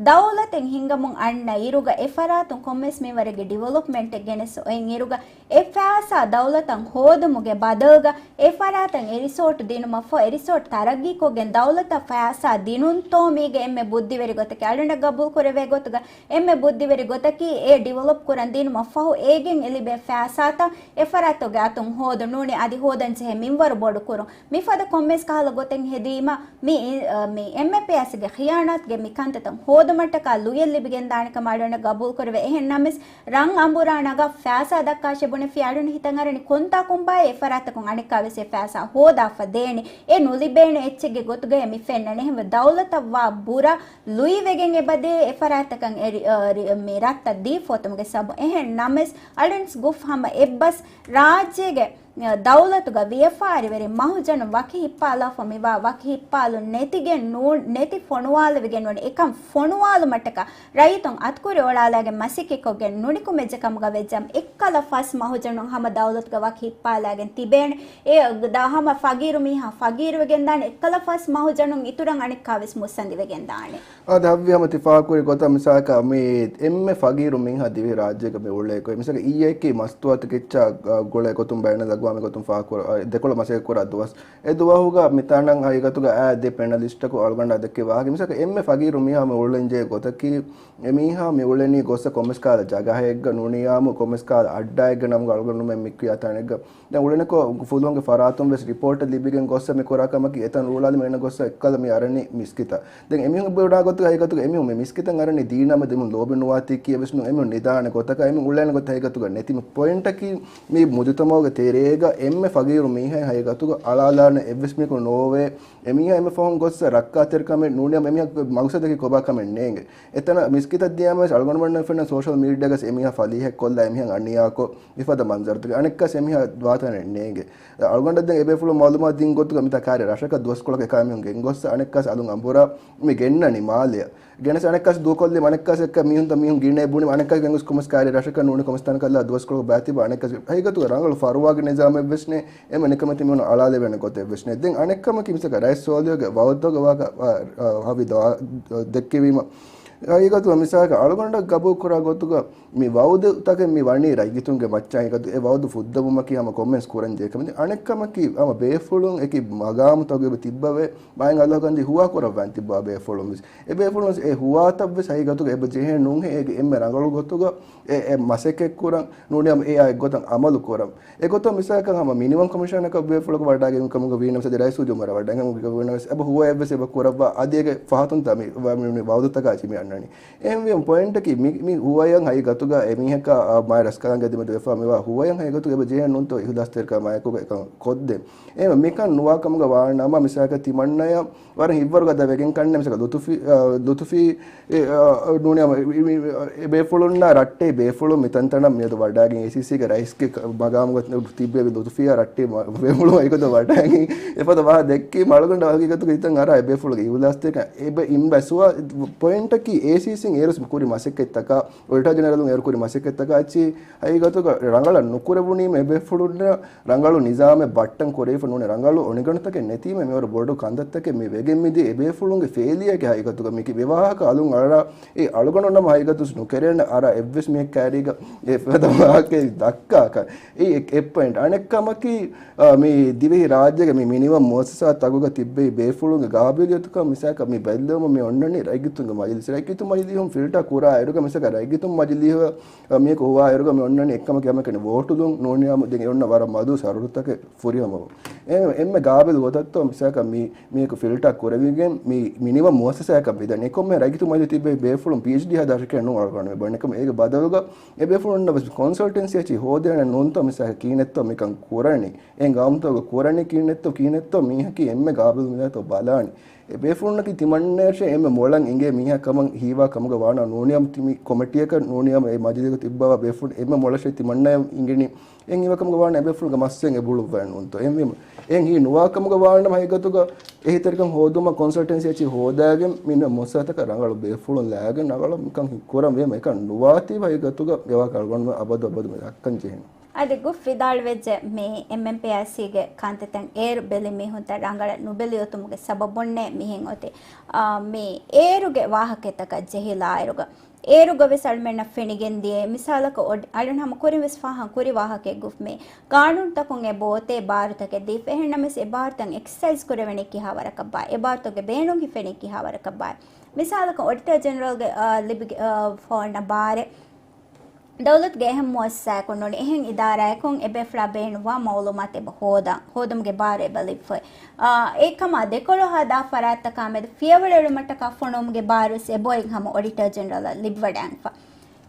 ދައުލަތެއް ހިންގަމުން އަންނަ އިރުގަ އެ ފަރާތުން ކޮންމެސް މިންވަރެއްގެ ޑިވެލޮޕްމަންޓެއް ގެނެސް އޮތް އިރުގަ އެ ފައިސާ ދައުލަތަށް ހޯދުމުގެ ބަދަލުގަ އެ ފަރާތަށް އެ ރިސޯޓް ދިނުމަށްފަހު އެ ރިސޯޓް ތަރައްގީކޮށްގެން ދައުލަތަށް ފައިސާ ދިނުންތޯ މީގެ އެންމެ ބުއްދިވެރި ގޮތަކީ. އަޅުންނަށް ގަބޫލު ކުރެވޭ ގޮތުގަ އެންމެ ބުއްދިވެރި ގޮތަކީ އެ ޑިވެލޮޕް ކުރަން ދިނުމަށްފަހު އޭގެން އެ ލިބޭ ފައިސާތައް އެ ފަރާތުގެ އަތުން ހޯދުން ނޫނީ އަދި ހޯދަންޖެހޭ މިންވަރު ބޮޑުކުރުން. މިފަދަ ކޮންމެސް ކަހަލަ ގޮތެއް ހެދީމަ މި، އި-، އަ، މި އެމްއެމްޕީއާސީގެ ޚިޔާނާތުގެ މި ކަންތައްތައް ހޯދުމަށްޓަކާ ލުޔެއް ލިބިގެންދާނެ ކަމަށް އަޅުންނަށް ގަބޫލު ކުރެވޭ. އެހެން ނަމަވެސް ރަން އަނބުރާ ނަގާ ފައިސާ ދައްކާށޭ ބުނެފި އަޅުން ހިތަށް އަރަނީ ކޮންތާކުންބާ އެ ފަރާތަކުން އަނެއްކާވެސް އެ ފައިސާ ހޯދާފަ ދޭނެ. އެ ނުލިބޭނެ އެއްޗެއްގެ ގޮތުގައި މި ފެންނަނީ. އެހެންވެ ދައުލަތަށް ވާ ބުރަ ލުއިވެގެން އެބަދޭ އެ ފަރާތަކަށް އެ ރި-، އަ، ރި-، މި ރަށްތައް ދީފަ އޮތުމުގެ ސަބަބުން. އެހެން ނަމަވެސް އަޅުންސް ގުފް ހަމަ އެއްބަސް ރާއްޖޭގެ ދައުލަތުގަ ވިޔަފާރިވެރި މަހުޖަނުން ވަކި ހިއްޕާލާފަ މިވާ ވަކި ހިއްޕާލުން ނެތިގެން ނޫ-، ނެތި ފޮނުވާލެވިގެން ވަނީ. އެކަން ފޮނުވާލުމަށްޓަކާ ރައްޔިތުން އަތުކުރި އޮޅާލާގެން މަސައްކަތްކޮށްގެން ނުނިކުމެއްޖެ ކަމުގަ ވެއްޖަމް އެއްކަލަ ފަސް މަހުޖަނުން ހަމަ ދައުލަތުގަ ވަކި ހިއްޕާލާގެން ތިބޭނެ. އެ ދަ-، ހަމަ ފަގީރު މީހާ ފަގީރުވެގެންދާނެ. އެއްކަލަ ފަސް މަހުޖަނުން އިތުރަށް އަނެއްކާވެސް މުއްސަނދިވެގެންދާނެ. އާދެ، ހައްވި ހަމަ ތި ފާހަގަކުރި ގޮތަށް މިސާލަކަށް މި އެންމެ ފަގީރު މީހާ ދިވެހި ރާއްޖޭގަ މި އުޅޭ ގޮތް. މިސާލަކަށް އިއްޔެއްކި މަސްތުވާތަކެއްޗާ ގުޅޭ ގޮތުން ބަޔަން ލަގުވާ މި ގޮތުން ފާހަގަކުރ-، އަ، ދެކޮޅަށް މަސައްކަތް ކުރާ ދުވަސް. އެ ދުވަހުގަ މިތާނަށް ހަގީގަތުގަ އާ ދެ ޕެނަލިސްޓަކު އަޅުގަނޑާ ދެއްކި ވާހަކަ. މިސާލަކަށް އެންމެ ފަގީރު މީހާ މި އުޅެންޖެހޭ ގޮތަކީ އެ މީހާ މި އުޅެނީ ގޮއްސަ ކޮންމެސް ކަހަލަ ޖަގަހެއްގަ ނޫނިއްޔާމު ކޮންމެސް ކަހަލަ އައްޑާއެއްގަ ނަމުގަ އަޅުގަނޑުމެން މި ކިޔާ ތާނެއްގަ. ދެން އުޅެނިކޮ ފުލުހުންގެ ފަރާތުން ވެސް ރިޕޯޓެއް ލިބިގެން ގޮއްސަ މި ކުރާ ކަމަކީ އެތަން އުޅާލި މި އެންނަ ގޮއްސަ އެއްކަލަ މި އަރަނީ މިސްކިތަށް. ދެން އެމީހުން ބުނާ ގޮތުގަ ހަގީގަތުގަ އެމީހުން މި މިސްކިތަށް އަރަނީ ދީނާ މެދު ލޯބި ނުވާތީކީ ވެސް ނޫން. އެމީހުން ނިދާނެ ގޮތަކަށް އެމީހުން އުޅޭނެ ގޮތަށް ހަގީގަތުގަ ނެތި މި ޕޮއިންޓަކީ މި މުޖުތަމައުގެ ތެރޭގަ އެންމެ ފަގީރު މީހާ ހަގީގަތުގަ އަޅާލާނެ އެއްވެސް މީހަކު ނޯވޭ. އެމީހާ އެންމެ ފަހުން ގޮއްސަ ރައްކާތެރިކަމެއް ނޫނިއްޔާ އެމީހާ މަގުސަދަކީ ކޮބާ ކަމެއް ނޭނގެ. އެތަނަށް މިސްކިތަށް ދިޔާމަވެސް އަޅުގަނޑުމެންނަށް ފެންނަ ސޯޝަލް މީޑިއާގަސް އެމީހާ ފަލީހައެއް ކޮށްލާ އެމީހާ އަނިޔާކޮށް މިފަދަ މަންޒަރުތަކެއް އަނެއްކާސް އެމީހާ ވާތާނެއް ނޭނގެ. އަޅުގަނޑަށް ދެން އެބޭފުޅުން މައުލޫމާތު ދިން ގޮތުގަ މިތާ ކާރި ރަށަކަށް ދުވަސްކޮޅަކަށް އެކާ މީހުން ގެންގޮއްސަ އަނެއްކާސް އަލުން އަނބުރާ މި ގެންނަނީ މާލެއަށް. ގެނެސް އަނެއްކާސް ދޫކޮށްލީ އަނެއްކާސް އެއްކަ މީހުންތައް މީހުން ގިނައެއް ބުނީ އަނެއްކާސް ގެންގޮސް ކޮމެސް ކާރި ރަށަކަށް ނޫނީ ކޮމެސް ތަނަކަށްލާ ދުވަސްކޮޅަކަށް ބާތިބާ އަނެއްކާސް ހަގީގަތުގަ ރަނގަޅު ފަރުވާގެ ނިޒާމެއްވެސް ނެ އެމަ ނިކަމެތި މީހުން އަޅާލެވޭނެ ގޮތެއްވެސް ނެ. ދެން އަނެއްކަމަކީ މިސަކަ ރައީސް ސޯލިހުގެ ވައުދުގެ ވާކަ ހަވި ދާ ދެއްކެވީމަ ހަގީގަތުގަ މިސާލަކަށް އަޅުގަނޑަށް ގަބޫލު ކުރާ ގޮތުގަ މި ވައުދުތަކެއް މި ވަނީ ރައްޔިތުންގެ މައްޗަށް ހަގީގަތު އެ ވައުދު ފުއްދަވުމަކީ ހަމަ ކޮންމެސް ކުރަން ޖެހޭ ކަމެއް. އަނެއްކަމަކީ ހަމަ ބޭފުޅުން އެކި މަގާމުތަކުގަ ތިއްބަވޭ މާތް އަލްލާހު ކަންދީ ހުވާ ކުރައްވާން ތިއްބާ ބޭފުޅުން ވެސް. އެ ބޭފުޅުން ވެސް އެ ހުވާތައް ވެސް ހަގީގަތުގަ އެބަ ޖެހޭ ނޫންހޭ އޭގެ އެންމެ ރަނގަޅު ގޮތުގަ އެ، އެ މަސައްކަތް ކުރަން ނޫނީ އެއާ އެއްގޮތަށް އަމަލު ކުރަން. އެގޮތަށް މިސާލަކަށް ހަމަ މިނިމަމް ކޮމިޝަނަކަށް ބޭފުޅަކު ވަޑައިގެން ކަމުގަ ވީނަމަ ސަދި ރައީސުލްޖުމްހޫރިއްޔާ ވަޑައިގެން ވީނަމަ އެބަ ހުވައެއްވެސް އެބަ ކުރައްވާ އަދި އޭގެ ފަހަތުންތާ މި ވަ-، މި، މި ވައުދުތަކާ މި އަންނަނީ. އެހެންވީމަ ޕޮއިންޓަކީ މި، މި ހުވަޔަށް ހަގީގަތުގަ އެމީހަކާ މާތް ރަސްކަލާނގެ ދިމަ ދުވެފާ މިވާ ހުވަޔަށް ހަގީގަތުގަ އެބަ ޖެހޭ ނޫންތޯ އިހުލާސްތެރިކަމާއެކު އެކަން ކޮށްދޭން. އެހެންވެ މިކަން ނުވާ ކަމުގަ ވާނަމަ މިސާލަކަށް ތިމަންނަޔަށް ވަރަށް ހިތްވަރު ގަދަ ވެގެން ކަންނޭނގެ މިސާލަކަށް ލުތުފީ، އަ، ލުތުފީ އެ، އަ، ނޫނީ އެ، އެ، އެ ބޭފުޅުންނާ ރައްޓެހި ބޭފުޅުން މިތަންތަނަށް މިއަދު ވަޑައިގެން އޭސީސީގެ ރައީސްގެ މަގާމުގަ ތިއްބެވި ލުތުފީއާ ރައްޓެހި ބޭފުޅުން އެގޮތަށް ވަޑައިގެން އެފަދަ ވާހަކަ ދެއްކީމަ އަޅުގަނޑަށް ހަގީގަތުގަ ހިތަށް އަރާ އެ ބޭފުޅުގެ އިހުލާސްތެރިކަން އެބަ އިނބަސްވާ ޕޮއިންޓަކީ އޭސީސީން އޭރު ކުރި މަސައްކަތްތަކާ އޮޑިޓަރ ޖެނެރަލުން އޭރު ކުރި މަސައްކަތްތަކާ އެއްޗި ހަގީގަތުގަ ރަނގަޅަށް ނުކުރެވުނީމަ އެބޭފުޅުންނަށް ރަނގަޅު ނިޒާމެއް ބައްޓަން ކުރެވިފަ ނޫނީ ރަނގަޅު އޮނިގަނޑުތަކެއް ނެތީމަ މިވަރު ބޮޑު ކަންތައްތަކެއް މި ވެގެން މިދިޔަ އެބޭފުޅުންގެ ފޭލިއާގެ ހަގީގަތުގަ މިކި މި ވާހަކަ އަލުން އަޅާ އެ އަޅުގަނޑު ނަމަ ހަގީގަތު ނުކެރޭނެ އަރާ އެއްވެސް މީހެއް ކާރީގަ އެ ފަދަ ވާހަކައެއް ދައްކާކަށް. އެ އެއް، އެއް ޕޮއިންޓް. އަނެއް ކަމަކީ، އާ، މި ދިވެހި ރާއްޖޭގެ މި މިނިވަން މުއައްސަސާ ތަކުގަ ތިއްބެވި ބޭފުޅުންގެ ގާބިލިއްޔަތުކަން މިސާލަކަށް މި ބައްލެވުމަށް މި އޮންނަނީ ރައްޔިތުންގެ މަޖިލިސް ރައްޔި ރައްޔިތު މަޖިލީހުން ފިލްޓާ ކުރާ އިރުގަ މިސާލަކަށް ރައްޔިތު މަޖިލީހަށް މިއަކު ހޮވާ އިރުގަ މި އޮންނަނީ އެއްކަމަކީ ހަމައެކަނި ވޯޓުލުން ނޫނީ ހަމަ ދެން އެ އޮންނަ ވަރަށް މަދު ޝަރުތުތަކެއް ފުރިހަމަވުން. އެ، އެންމެ ގާބިލް ގޮތަށްތޯ މިސާލަކަށް މި، މިއަކު ފިލްޓާ ކުރެވިގެން މި، މިނިވަން މުއައްސަސާއަކަށް ވިދާނެ. އެކޮންމެ ރައްޔިތު މަޖިލީހު ތިއްބެވި ބޭފުޅުން ޕީއެޗްޑީ ހަދާށެކޭ ނޫން އަޅުގަނޑު މި ބަންނަކަމަ އޭގެ ބަދަލުގަ އެ ބޭފުޅުންނަށް ވެސް ކޮންސަލްޓެންސީ އެއްޗެއް ހޯދޭނެ ނޫންތޯ މިސާލަކަށް ކިހިނެއްތޯ މިކަން ކުރަނީ. އެ ގައުމުތަކުގަ ކުރަނީ ކިހިނެއްތޯ، ކިހިނެއްތޯ މީހަކީ އެންމެ ގާބިލް މީހާތޯ ބަލާނީ. އެ ބޭފުޅުންނަކީ ތިމަންނަޔަށޭ އެންމެ މޮޅަށް އިނގޭ މީހާ ކަމަށް ހީވާ ކަމުގަ ވާނަމަ ނޫނީ ހަމަ ތި މި ކޮމިޓީއަކަށް ނޫނީ ހަމަ އެ މަޖިލީހުގަ ތިއްބަވާ ބޭފުޅުން އެންމެ މޮޅަށޭ ތިމަންނަޔަށް އިނގެނީ. އެހެން ހީވާ ކަމުގަ ވާނަމަ އެ ބޭފުޅުންގެ މައްސަލައިން އެ ބުޅުއްވައެއް ނޫންތޯ. އެހެންވީމަ އެހެން ހީ ނުވާ ކަމުގަ ވާނަމަ ހަގީގަތުގަ އެހީތެރިކަން ހޯދުމަށް ކޮންސަލްޓެންސީ އެއްޗެއް ހޯދާގެން މިންނަ މުއައްސަސާތަކަށް ރަނގަޅު ބޭފުޅުން ލާގެން ރަނގަޅު މިކަން ކުރަން ވީމަ އެކަން ނުވާތީ ހަގީގަތުގަ އެވާ އަޅުގަނޑުމެން އަބަދު އަބަދު މި ރައްކަން ޖެހެނީ. އަދި ގުފް ވިދާޅުވެއްޖެ މި އެމްއެމްޕީއާރްސީގެ ކަންތައްތައް އޭރު ބެލި މީހުންތައް ރަނގަޅަށް ނުބެލި އޮތުމުގެ ސަބަބުންނޭ މިހެން އޮތީ. އާ، މި އޭރުގެ ވާހަކަތަކަށް ޖެހިލާއިރުގަ، އޭރުގަ ވެސް އަޅުމެންނަށް ފެނިގެން ދިޔައީ. މިސާލަކަށް އޮޑް-، އަޅުން ހަމަ ކުރިން ވެސް ފާހަން ކުރި ވާހަކައެއް ގުފް މި ގާނޫނުތަކުން އެބަ އޮތޭ ބާރުތަކެއް ދީފަ. އެހެން ނަމަވެސް އެ ބާރުތައް އެކްސަސައިޒް ކުރެވެނީ ކިހާ ވަރަކަށްބާ؟ އެ ބާރުތަކުގެ ބޭނުން ހިފެނީ ކިހާ ވަރަކަށްބާ؟ މިސާލަކަށް އޮޑިޓަރ ޖެނެރަލްގެ، އާ، ލިބިގެ-، އާ، ފޯންނަ ބާރެއް ދައުލަތުގެ އެހެން މުއައްސަސާއަކުން ނޫނީ އެހެން އިދާރާއަކުން އެބޭފުޅާ ބޭނުންވާ މައުލޫމާތު އެބަ ހޯދަން، ހޯދުމުގެ ބާރު އެބަ ލިބިފައި. އާ، އެކަމާ ދެކޮޅު ހަދާ ފަރާތްތަކާ މެދު ފިޔަވަޅު އެޅުމަށްޓަކާ ފޮނުވުމުގެ ބާރުވެސް އެބައޮތް ހަމަ އޮޑިޓަރ ޖެނެރަލަށް ލިބިވަޑައިގެންފަ.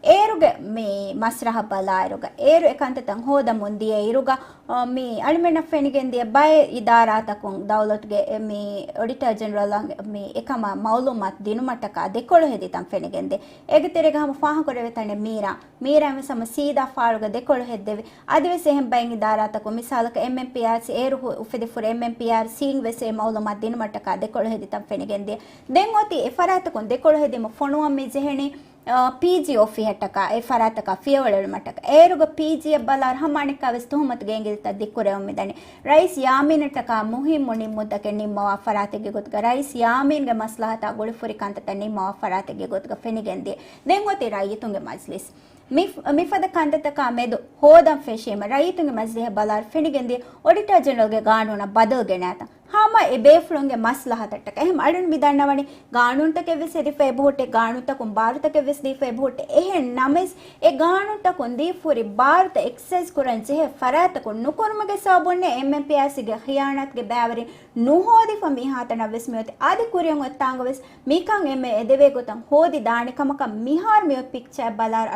އޭރުގެ މި މަސްރަހަށް ބަލާއިރުގަ، އޭރު އެކަންތައްތައް ހޯދަމުން ދިޔައިރުގަ، އާ، މި އަޅުމެންނަށް ފެނިގެން ދިޔަ ބައެއް އިދާރާތަކުން ދައުލަތުގެ އެ މި އޮޑިޓަރ ޖެނެރަލަށް މި އެކަމާ މައުލޫމާތު ދިނުމަށްޓަކާ ދެކޮޅު ހެދިތަން ފެނިގެންދޭ. އޭގެ ތެރޭގަ ހަމަ ފާހަގަކުރެވޭ ތަނެއް މީރާ، މީރާ ވެސް ހަމަ ސީދާ ފާޅުގަ ދެކޮޅު ހެއްދެވި. އަދިވެސް އެހެން ބައެއް އިދާރާތަކުން މިސާލަކަށް އެމްއެމްޕީއާރްސީ އޭރު ހު-، އުފެދިފުރި އެމްއެމްޕީއާރްސީން ވެސް އެ މައުލޫމާތު ދިނުމަށްޓަކާ ދެކޮޅު ހެދިތަން ފެނިގެންދިޔަ. ދެން އޮތީ އެ ފަރާތަކުން ދެކޮޅު ހެދީމަ ފޮނުވަން މި ޖެހެނީ، އާ، ޕީޖީ އޮފީހަށްޓަކާ، އެ ފަރާތަކާ ފިޔަވަޅު އެޅުމަށްޓަކާ. އޭރުގަ ޕީޖީއަށް ބަލާއިރު ހަމަ އަނެއްކާވެސް ތުހުމަތުގެ އިނގިލިތައް ދިއްކުރެވެމުން މިދަނީ. ރައީސް ޔާމީނަށްޓަކާ މުހިއްމު ނިންމުމަކެއް ނިންމަވާ ފަރާތެއްގެ ގޮތުގަ، ރައީސް ޔާމީންގެ މަސްލަހަތާ ގުޅިފުރި ކަންތައްތައް ނިންމަވާ ފަރާތެއްގެ ގޮތުގަ ފެނިގެންދިޔަ. ދެން އޮތީ ރައްޔިތުންގެ މަޖްލިސް. މި، މިފަދަ ކަންތައްތަކާ މެދު ހޯދަން ފެށީމަ، ރައްޔިތުންގެ މަޖްލިހަށް ބަލާއިރު ފެނިގެންދިޔަ އޮޑިޓަރ ޖެނެރަލްގެ ގާނޫނަށް ބަދަލު ގެނައިތަން. ހަމަ އެ ބޭފުޅުންގެ މަސްލަހަތަށްޓަކާ. އެހެން އަޅުން މި ދަންނަވަނީ ގާނޫނުތަކެއް ވެސް ހެދިފަ އެބަހުއްޓޭ، ގާނޫނުތަކުން ބާރުތަކެއް ވެސް ދީފަ އެބަހުއްޓޭ. އެހެން ނަމަވެސް، އެ ގާނޫނުތަކުން ދީފަ ހުރި ބާރުތައް އެކްސަސައިޒް ކުރަން ޖެހޭ ފަރާތަކުން ނުކުރުމުގެ ސަބަބުންނޭ އެމްއެމްޕީއާރްސީގެ ޚިޔާނާތުގެ ބައިވެރިން ނުހޯދިފަ މީހާތަނަށް ވެސް މިއޮތީ. އަދި ކުރިއަށް އޮތް ތާނގަ ވެސް މިކަން އެންމެ އެދެވޭ ގޮތަށް ހޯދި ދާނެ ކަމަކަށް މިހާރު މިއޮތް ޕިކްޗާ ބަލާއިރު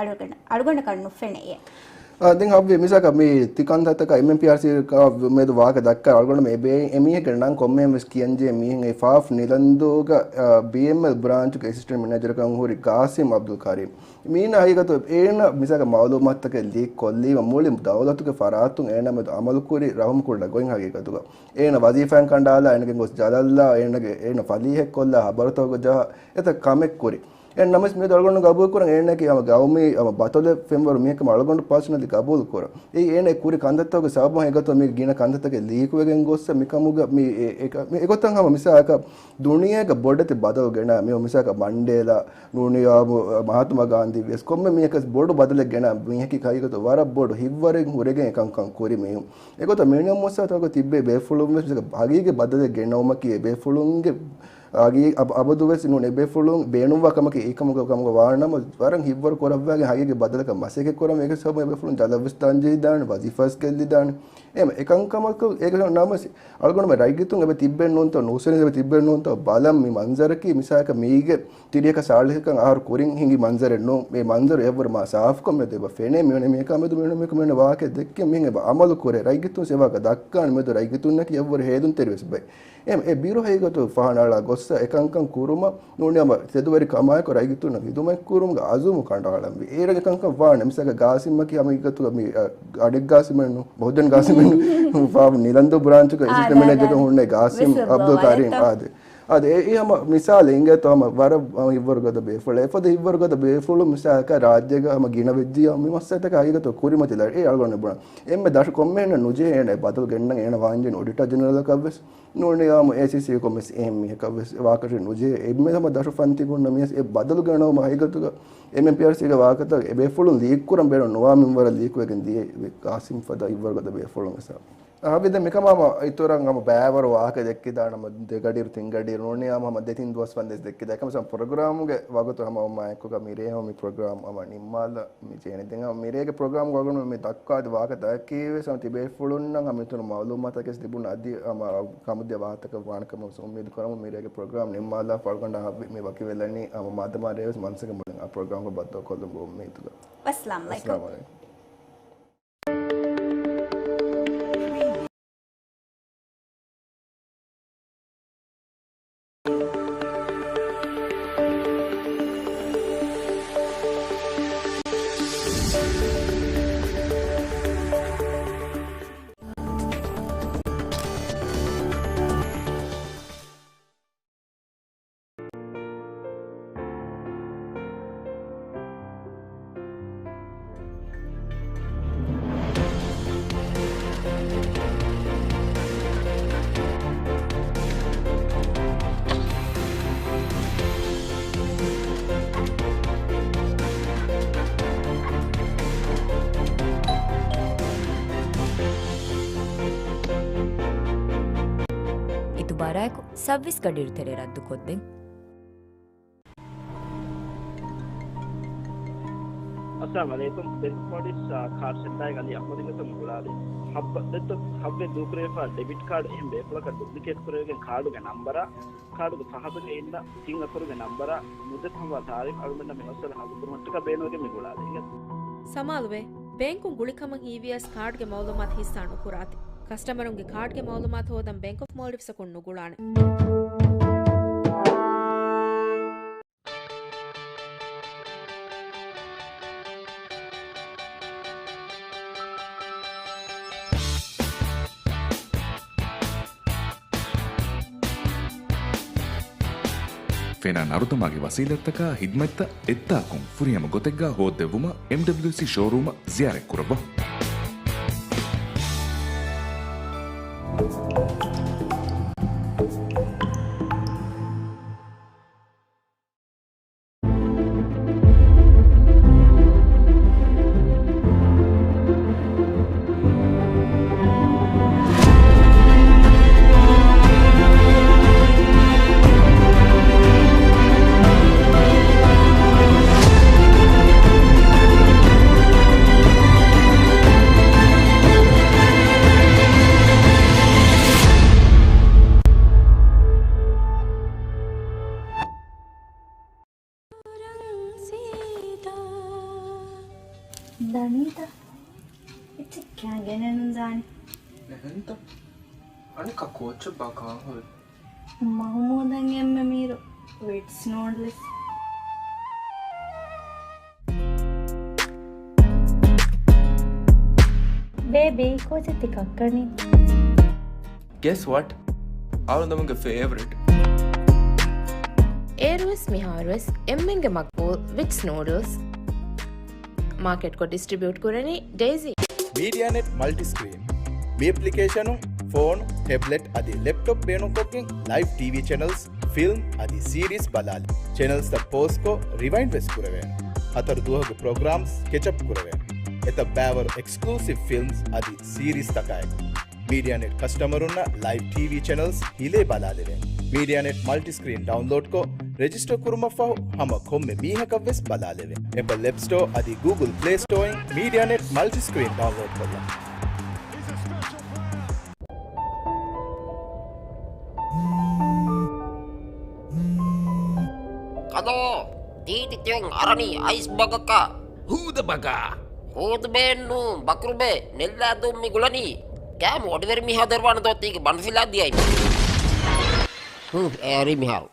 އަޅުގަނޑަކަށް ނުފެނެއޭ. އާ، ދެން ހައްވި މިސާލަކަށް މި ތި ކަންތައްތަކާ އެމްއެމްޕީއާރްސީ މެދު ވާހަކަ ދައްކާ އަޅުގަނޑު މި އެ ބޭ-، އެމީހެއްގެ ނަން ކޮންމެހެން ވެސް ކިޔަންޖެހޭ މީހެއް އެ ފާފް ނިލަންދޫގަ، އާ، ބީއެމްއެލް ބްރާންޗުގެ އެސިސްޓެންޓް މެނޭޖަރަކަށް ހުރި ގާސިމް އަބްދުލް ކަރީމް. މީނަ ހަގީގަތު އޭނަ މިސާލަކަށް މައުލޫމާތުތަކެއް ލީކް ކޮށްލީމަ މުޅި ދައުލަތުގެ ފަރާތުން އޭނަ މެދު އަމަލު ކުރި ރަހުމް ކުޅަ ގޮތް ހަގީގަތުގަ. އޭނަ ވަޒީފާއިން ކަނޑާލާ، އޭނަގެ ގޮސް ޖަލަށްލާ، އޭނަގެ، އޭނަ ފަލީހެއް ކޮށްލާ، ހަބަރުތަކުގަ ޖަހާ، އެތައް ކަމެއް ކުރި. އެ ނަމަވެސް މިއަދު އަޅުގަނޑު ގަބޫލު ކުރަން އޭނައަކީ ހަމަ ގައުމީ ހަމަ ބަތޮލެއް ފެންވަރު މީހަކަމަށް އަޅުގަނޑު ޕާސަނަލީ ގަބޫލު ކުރަން. އެއީ އޭނަ ކުރި ކަންތައްތަކުގެ ސަބަބުން އެގޮތަށް މި ގިނަ ކަންތައްތަކެއް ލީކުވެގެން ގޮއްސަ މިކަމުގަ މި އެ، އެ، މި އެގޮތަށް ހަމަ މިސާލަކަށް ދުނިޔޭގަ ބޮޑެތި ބަދަލު ގެނަ މި މިސާލަކަށް މަންޑޭލާ ނޫނީ މަހާތުމާ ގާންދީ ވިޔަސް ކޮންމެ މީހަކަސް ބޮޑު ބަދަލެއް ގެނަ މީހަކީ ހަގީގަތު ވަރަށް ބޮޑު ހިތްވަރެއް ހުރެގެން އެކަންކަން ކުރި މީހުން. އެގޮތަށް މިނިވަން މުއައްސަސާތަކުގަ ތިއްބެވި ބޭފުޅުން ވެސް މިސާލަކަށް ހަގީގީ ބަދަލެއް ގެނައުމަކީ އެ ބޭފުޅުންގެ އަގީ އަބ-، އަބަދުވެސް ނޫން އެބޭފުޅުން ބޭނުންވާ ކަމަކީ އެކަމުގަ ކަމުގަ ވާނަމަ، ވަރަށް ހިތްވަރު ކުރައްވާގެން ހަގީގީ ބަދަލަކަށް މަސައްކަތް ކުރަން އޭގެ ސަބަބުން އެބޭފުޅުން ޖަލަށްވެސް ދާންޖެހިދާނެ، ވަޒީފާވެސް ގެއްލިދާނެ. އެހެން އެކަންކަމަކު އޭގެ ނަމަވެސް އަޅުގަނޑުމެން ރައްޔިތުން އެބަ ތިއްބެން ނޫންތޯ، ނޫސްވެރިން އެބަ ތިއްބެން ނޫންތޯ ބަލަން މި މަންޒަރަކީ މިސާލަކަށް މީގެ ތިރީހަކަށް ސާޅީހަކަށް އަހަރު ކުރިން ހިނގި މަންޒަރެއް ނޫން. މި މަންޒަރު އެއަށްވުރެ މާ ސާފުކޮށް މިއަދު އެބަ ފެނޭ މިއޮންނަ މީހަކާ މެދު މިއޮންނަ މީހަކު މިއޮންނަ ވާހަކަ ދެއްކި މިހެން އެބަ އަމަލު ކުރޭ. ރައްޔިތުން ސެވާކަށް ދައްކާނެ މެދު ރައްޔިތުންނަކީ އެއަށްވުރެ ހޭދުންތެރި ވެސް ބައެއް. އެ، އެ ބިރު ހަގީގަތު ފަހަނައަޅާ ގޮއްސަ އެކަންކަން ކުރުމަށް ނޫނީ ހަމަ ތެދުވެރި ކަމާއެކު ރައްޔިތުންނަށް ހިދުމަތް ކުރުމުގެ އަޒުމު ކަނޑައަޅަންވީ. އޭރަށް އެކަންކަން ވާނެ. މިސާލަކަށް ގާސިމްއަކީ ހަމަ ހަގީގަތުގަ މި، އަ، އަނެއް ގާސިމެއް ނޫން، ބަހުޖަން ގާސިމެއް ނޫން. ފާފް ނިލަންދޫ ބްރާންޗުގަ އެސިސްޓެންޓް މެނޭޖަރު ހުންނެ ގާސިމް އަބްދުލް ކަރީމް. އާދެ. އާދެ، އެ، އެ ހަމަ މިސާލެއް އިނގޭތޯ ހަމަ ވަރަށް ހަމަ ހިތްވަރު ގަދަ ބޭފުޅެއް. އެފަދަ ހިތްވަރު ގަދަ ބޭފުޅުން މިސާލަކަށް ރާއްޖޭގަ ހަމަ ގިނަ ވެއްޖިއްޔާ މި މައްސަލަތަކަށް ހަގީގަތު ކުރިމަތިލާ އެ އަޅުގަނޑު ބުނަން. އެންމެ ދަށު ކޮންމެހެންނަށް ނުޖެހޭ އޭނަ ބަދަލު ގެންނަން އޭނަ ވާންޖެހެނީ އޮޑިޓަރ ޖެނެރަލަކަށްވެސް. ނޫނީ އާއްމު އޭސީސީ ކޮމެސް އެހެން މީހަކަށް ވެސް ވާކަށި ނުޖެހޭ. އެންމެ ހަމަ ދަށު ފަންތި ހުންނަ މީހަސް އެ ބަދަލު ގެނައުމަށް ހަގީގަތުގަ އެމްއެމްޕީއާރްސީގެ ވާހަކަތައް އެބޭފުޅުން ލީކް ކުރަން ބޭނުން ނުވާ މިންވަރަށް ލީކުވެގެން ދިޔަ ގާސިމް ފަދަ ހިތްވަރު ގަދަ ބޭފުޅުން ވެސް. ހަވިދެ މިކަމާ ހަމަ އިތުރަށް ހަމަ ބައިވަރު ވާހަކަ ދެއްކިދާނަ ހަމަ ދެ ގަޑިއިރު ތިން ގަޑިއިރު ނޫނީ ހަމަ ދެތިން ދުވަސް ވަންދެސް ދެއްކިދާ. އެކަމަ ޕްރޮގްރާމުގެ ވަގުތު ހަމަ އޮމާ އެކުގަ މިރޭ ހަމަ މި ޕްރޮގްރާމް ހަމަ ނިންމާލަ މި ޖެހެނީ. ދެން ހަމަ މިރޭގެ ޕްރޮގްރާމް ވަގުނު މި ދައްކާ އަދި ވާހަކަ ދައްކީވެސް ހަމަ ތިބޭފުޅުންނަށް ހަމަ އިތުރު މައުލޫމާތަކެސް ލިބުން އަދި ހަމަ ކަމުދިޔަ ވާހަކަތަކަށް ވާނެ ކަމަށް އުއްމީދު ކުރަމު. މިރޭގެ ޕްރޮގްރާމް ނިންމާލާ ފަޅުގަނޑާ ހައްވި މި ވަކިވެލަނީ ހަމަ މާދަމާ ރޭވެސް މަންސަގެ މުޅިން އާ ޕްރޮގްރާމްގަ ބައްދަލުކޮށްލުމުގެ އުއްމީދުގަ. އައްސަލާމް އަލައިކުމް. އައްސަލާމް އަލައިކުމް. އިތުބާރާއެކު ސައުވީސް ގަޑިއިރު ތެރޭ ރައްދުކޮށްދެން. އައްސަލާމް އަލައިކުމް. ބެންކް މޯލްޑިވްސް، އާ، ކާޑް ސެންޓާގެ އަލީ އަޙްމަދުގެ ގޮތުން މި ގުޅާލީ. ހައްވަ-، ދެއްތޯ، ހައްވައި ދޫކުރެވިފާ ޑެބިޓް ކާޑް އެހެން ބޭފުޅަކަށް ޑުޕްލިކޭޓް ކުރެވިގެން ކާޑުގެ ނަންބަރާ، ކާޑުގެ ފަހަތުގެ އިންނަ ތިން އަކުރުގެ ނަންބަރާ މުއްދަތު ހަމަ ތާރީޚް އަޅުގަނޑަށް މި މައްސަލަ ހައްލު ކުރުމަށްޓަކާ ބޭނުންވެގެން މި ގުޅާލީ. ސަމާލުވޭ، ބޭންކުން ގުޅި ކަމަށް ހީވިޔަސް ކާޑްގެ މައުލޫމާތު ހިއްސާ ނުކުރާތި. ކަސްޓަމަރުންގެ ކާޑްގެ މައުލޫމާތު ހޯދަން ބޭންކް އޮފް މޯލްޑިވްސްއަކުން ނުގުޅާނެ. ފެނާ ނަރުދަމާގެ ވަސީލަތްތަކާ ހިދްމަތްތައް އެއްތާކުން ފުރިހަމަ ގޮތެއްގާ ހޯއްދެއްވުމަށް އެމްޑަބްލިއުސީ ޝޯރޫމަށް ޒިޔާރަތްކުރައްވާ. ދަނީތަ؟ އެއްޗެއް ކާ ގެނެއްނު ދާނީ. އެހެންތަ؟ އަނެއްކާ ކޯއްޗެއްބާ ކާން ހުރީ؟ މަހުމޫދަށް އެންމެ މީރު ވިޓްސް ނޫޑްލްސް. ބޭބީ، ކޯޗެއް ތި ކައްކަނީ؟ Guess what? އަޅުގަނޑުގެ ފޭވަރިޓް. އޭރުވެސް މިހާރުވެސް އެންމެންގެ މަގްބޫލް ވިޓްސް ނޫޑްލްސް. މާކެޓްކޮށް ޑިސްޓްރިބިއުޓް ކުރަނީ ޑޭޒީ. މީޑިއާނެޓް މަލްޓިސްކްރީން. މި އެޕްލިކޭޝަނުން ފޯނު، ޓެބްލެޓް އަދި ލެޕްޓޮޕް ބޭނުންކޮށްގެން ލައިވް ޓީވީ ޗެނަލްސް، ފިލްމް އަދި ސީރީސް ބަލާލި. ޗެނަލްސްތައް ޕޯޒްކޮށް ރިވައިންޑް ވެސް ކުރެވޭނެ. ހަތަރު ދުވަހުގެ ޕްރޮގްރާމްސް ކެޗަޕް ކުރެވޭނެ. އެތައް ބައިވަރު އެކްސްކްލޫސިވް ފިލްމްސް އަދި ސީރީސްތަކާއެކު. މީޑިއާނެޓް ކަސްޓަމަރުންނަށް ލައިވް ޓީވީ ޗެނަލްސް ހިލޭ ބަލާލެވޭނެ. މީޑިއާނެޓް މަލްޓިސްކްރީން ޑައުންލޯޑްކޮށް، ރެޖިސްޓަރ ކުރުމަށްފަހު ހަމަ ކޮންމެ މީހަކަށްވެސް ބަލާލެވޭނެ. އެޕަލް އެޕް ސްޓޯ އަދި ގޫގުލް ޕްލޭ ސްޓޯއިން މީޑިއާނެޓް މަލްޓިސްކްރީން ޑައުންލޯޑްކޮށްލަން. ކަލޯ، ތީތި ތިއޮން އަރަނީ އައިސް ބަގަކަށް. ހޫދަ ބަގާ. ހޫދުބޭއެއްނޫ، ބަކުރުބޭ، ނެއްލާދޫން މި ގުޅަނީ. ކާމު އޮޑިވެރި މީހާ ދެރުވާނެ ދޯ ތީގެ ބަނޑުފިލާ ދިޔައި. ހު، އެ އެރީ މިހާރު.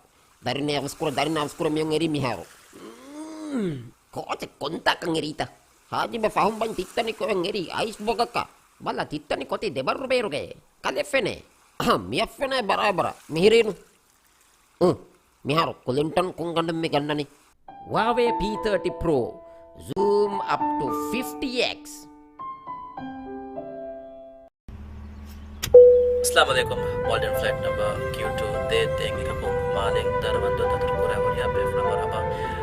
ދަރިން އަވަސްކުރ، ދަރިން އަވަސްކުރ މިއޮން އެރީ މިހާރު. މް، ކޯޗެއް ކޮންތާކަން އެރީތަ؟ ހާޖިބެ ފަހުން ބަން ތިއްތަނި ކޮއެން އެރީ އައިސް ބޮގަކަށް. ބަލަ ތިއްތަނި ކޮތީ ދެބަރު ބޭރުގައޭ. ކަލެ ފެނޭ. އަހަ، މިއަށް ފެނޭ ބަރާބަރަށް. މިހިރީނު. އު، މިހާރު ކުލިންޓަން ކުންގަނޑެއް މި ގަންނަނީ. ހުވާވޭ ޕީ ތާޓީ ޕްރޯ، ޒޫމް އަޕް ޓު ފިފްޓީ އެކްސް. އައްސަލާމު ޢަލައިކުމް. މޯލްޑިވް ފްލައިޓް ނަމްބަރ ކިޔޫ ޓޫ ދޭއް ދޭއް އެކަކުން މާލެއިން ދަރަންދޫ ދަތުރު ކުރާ ހުރިހާ ބޭފުޅުން މަރުޙަބާ.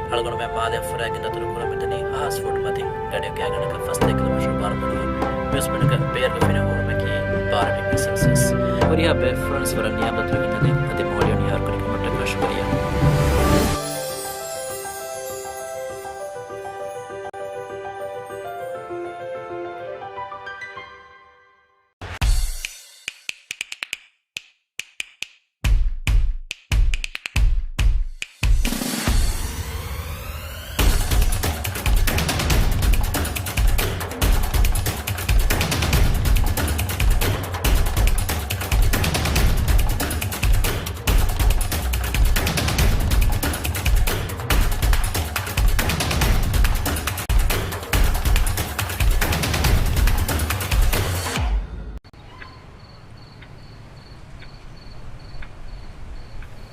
އަޅުގަނޑުމެން މާލެއިން ފުރައިގެން ދަތުރު ކުރަމުންދަނީ ހާސް ފުޓް މަތިން ގަޑިއެއްގެ އަނގަނަކަށް ފަސް ކިލޯމީޓަރު ބާރު ބޮޑު މިއުޒިއަމަކަށް. ބޭރުގެ ފެނިހުރުމަކީ ބާރަ ޑިގްރީ ސެލްސިއަސް. ހުރިހާ ބޭފުޅުންވެސް ވަރަށް ނިޔާބަތުވެގެން ތަދެއް އަދި މޯލްޑިވް ނިޔާވަރު ކުރި ކަމަށްޓަކާ ޝުކުރިއްޔާ.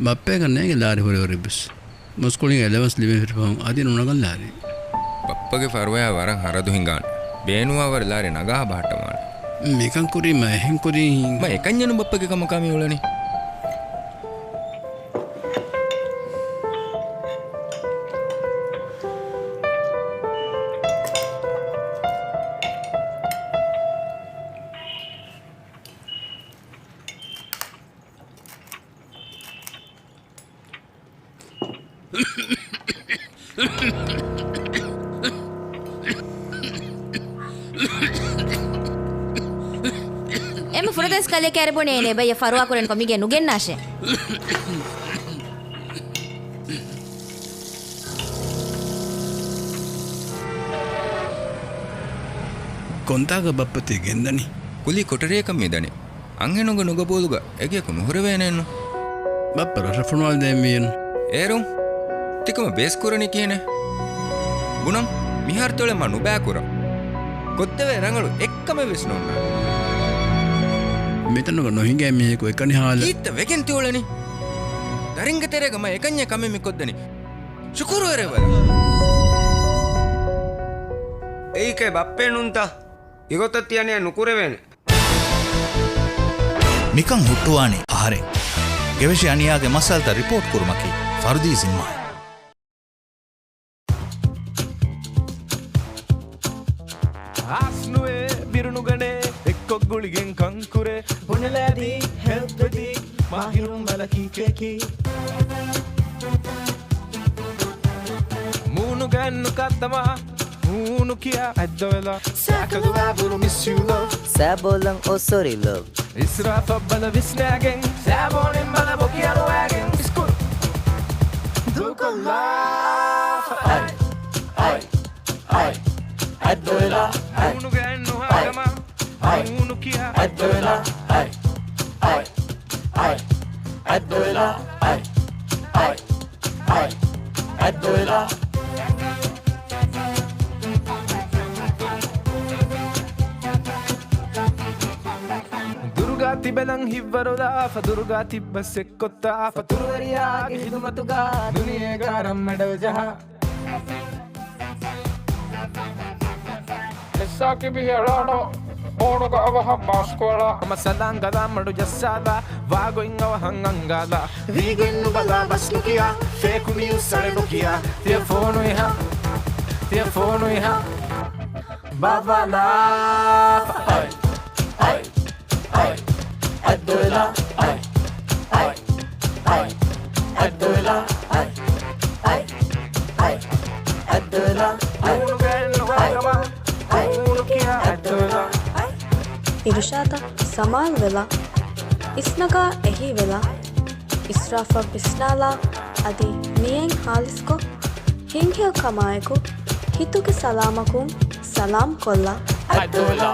ބައްޕައަކަށް ނޭނގެ ލާރި ހުރެ ހުރި ބިސް. މުސްކުޅިން އެލަވަންސް ލިބެން ފިރި ފަހުން އަދި ނުނަގަން ލާރި. ބައްޕަގެ ފަރުވަޔާ ވަރަށް ހަރަދު ހިނގާނެ. ބޭނުވާވަރު ލާރި ނަގާ ބަހައްޓަވާނެ. މިކަން ކުރީމަ އެހެން ކުރީ. މަ އެކަންޏެއްނު ބައްޕަގެ ކަމަކާ މި އުޅެނީ. އެންމެ ފުރަތަމަ ކަލޭ ކައިރި ބުނޭ އޭނަ ބައްޔަށް ފަރުވާ ކުރަން ކޮމިގެ ނުގެންނާށޭ. ކޮންތާކަށް ބައްޕަ ތި ގެންދަނީ؟ ކުލީ ކޮޓަރިއަކަށް މި ދަނީ. އަންހެނުންގެ ނުގަބޫލުގަ އެގެއަކު ނުހުރެވޭނެއްނު. ބައްޕަ ރަށަށް ފޮނުވާލަދޭ މިއަން. އޭރުން ތިކަމަށް ބޭސް ކުރަނީ ކިހިނެއް؟ ބުނަން، މިހާރު ތޮޅެއް މާ ނުބައިކުރަން. ކޮށްދެވޭ ރަނގަޅު އެއްކަމެއް ވެސް ނޯންނާނެ. މިތަނުގަ ނުހިނގޭ މީހަކު އެކަނި ހާލަށް. ކީއްތަ ވެގެން ތިއުޅެނީ؟ ދަރިންގެ ތެރޭގަ މަ އެކަންޏެއް ކަމެއް މި ކޮށްދެނީ. ޝުކުރުވެރިވަރަށް. އެއީކޭ ބައްޕައެއް ނޫންތަ؟ އިގޮތަށް ތި އަނިޔާ ނުކުރެވޭނެ. މިކަން ހުއްޓުވާނީ އަހަރެން ގެވެށި އަނިޔާގެ މައްސަލަތައް ރިޕޯޓް ކުރުމަކީ ފަރުދީ ޒިންމާއެއް. އާސްނުވޭ ބިރުނުގަނޭ އެއްކޮށް ގުޅިގެން ކަންކުރޭ. ބުނެލައިދީ ހެލްތުވެދީ މާހިރުން ބަލަކީ ކޭކީ. މޫނުގަ ނުކައްތަމާ ހޫނު ކިޔާ އަތްދޮވެލާ. ސާކަލުވާ ބުރު މިސް ޔޫ ލަވް. ސާބޯލަން އޯ ސޮރީ ލަވް. އިސްރާފަށް ބަލަ ވިސްނާގެން ސާބޯނިން ބަލަ ބޮކި އަރުވާގެން އިސްކޮޅު ދޫކޮށްލާފަ. އަތް، އަތް، އަތް، އަތްދޮވެލާ، އަތް. ހޫނުގަ ނުހާ ކަމާ ހޫނު ކިޔާ އަތްދޮވެލާ، އަތް، އަތް، އަތް، އަތްދޮވެލާ، އަތް، އަތް، އަތް، އަތްދޮވެލާ. ދުރުގަ ތިބެލަން ހިތްވަރުލާފަ، ދުރުގަ ތިއްބަސް އެއްކޮށްތާފަ، ތުރުވެރިޔާގެ ހިދުމަތުގަ ދުނިޔޭގަ ރަންމެ ޑަލް ޖަހާ. ހިއްސާ ކިބި ހެޅާނޯ، ހޫނުގަ އަވަހަށް މާސްކުއަޅާ. ހަމަ ސަލާން ގަލާ މަޑު ޖައްސާލާ، ވާގޮތް އަވަހަށް އަންގާލާ. ވީގެން ނުބަލާ ބަސް ނުކިޔާ، ފޭކު ނިއުސް އަޅެ ނުކިޔާ. ތިޔަ ފޯނު އިހާ، ތިޔަ ފޯނު އިހާ. ބާވާލާ. އަތް، އަތް، އަތް، އަތްދޮވެލާ، އަތް، އަތް، އަތް، އަތްދޮވެލާ، އަތް، އަތް، އަތް، އަތްދޮވެލާ، އަތް، އަތް، އަތްދޮވެލާ، އަތް. އިރުޝާދަށް ސަމާލުވެލާ، އިސްނަގާ އެހީވެލާ، އިސްރާފަށް ވިސްނާލާ، އަދި ނިޔަތް ހާލިސްކޮށް، ހިތްހެޔޮކަމާއެކު، ހިތުގެ ސަލާމަތްކަން ސަލާމް ކޮށްލާ. އަތްދޮވެލާ.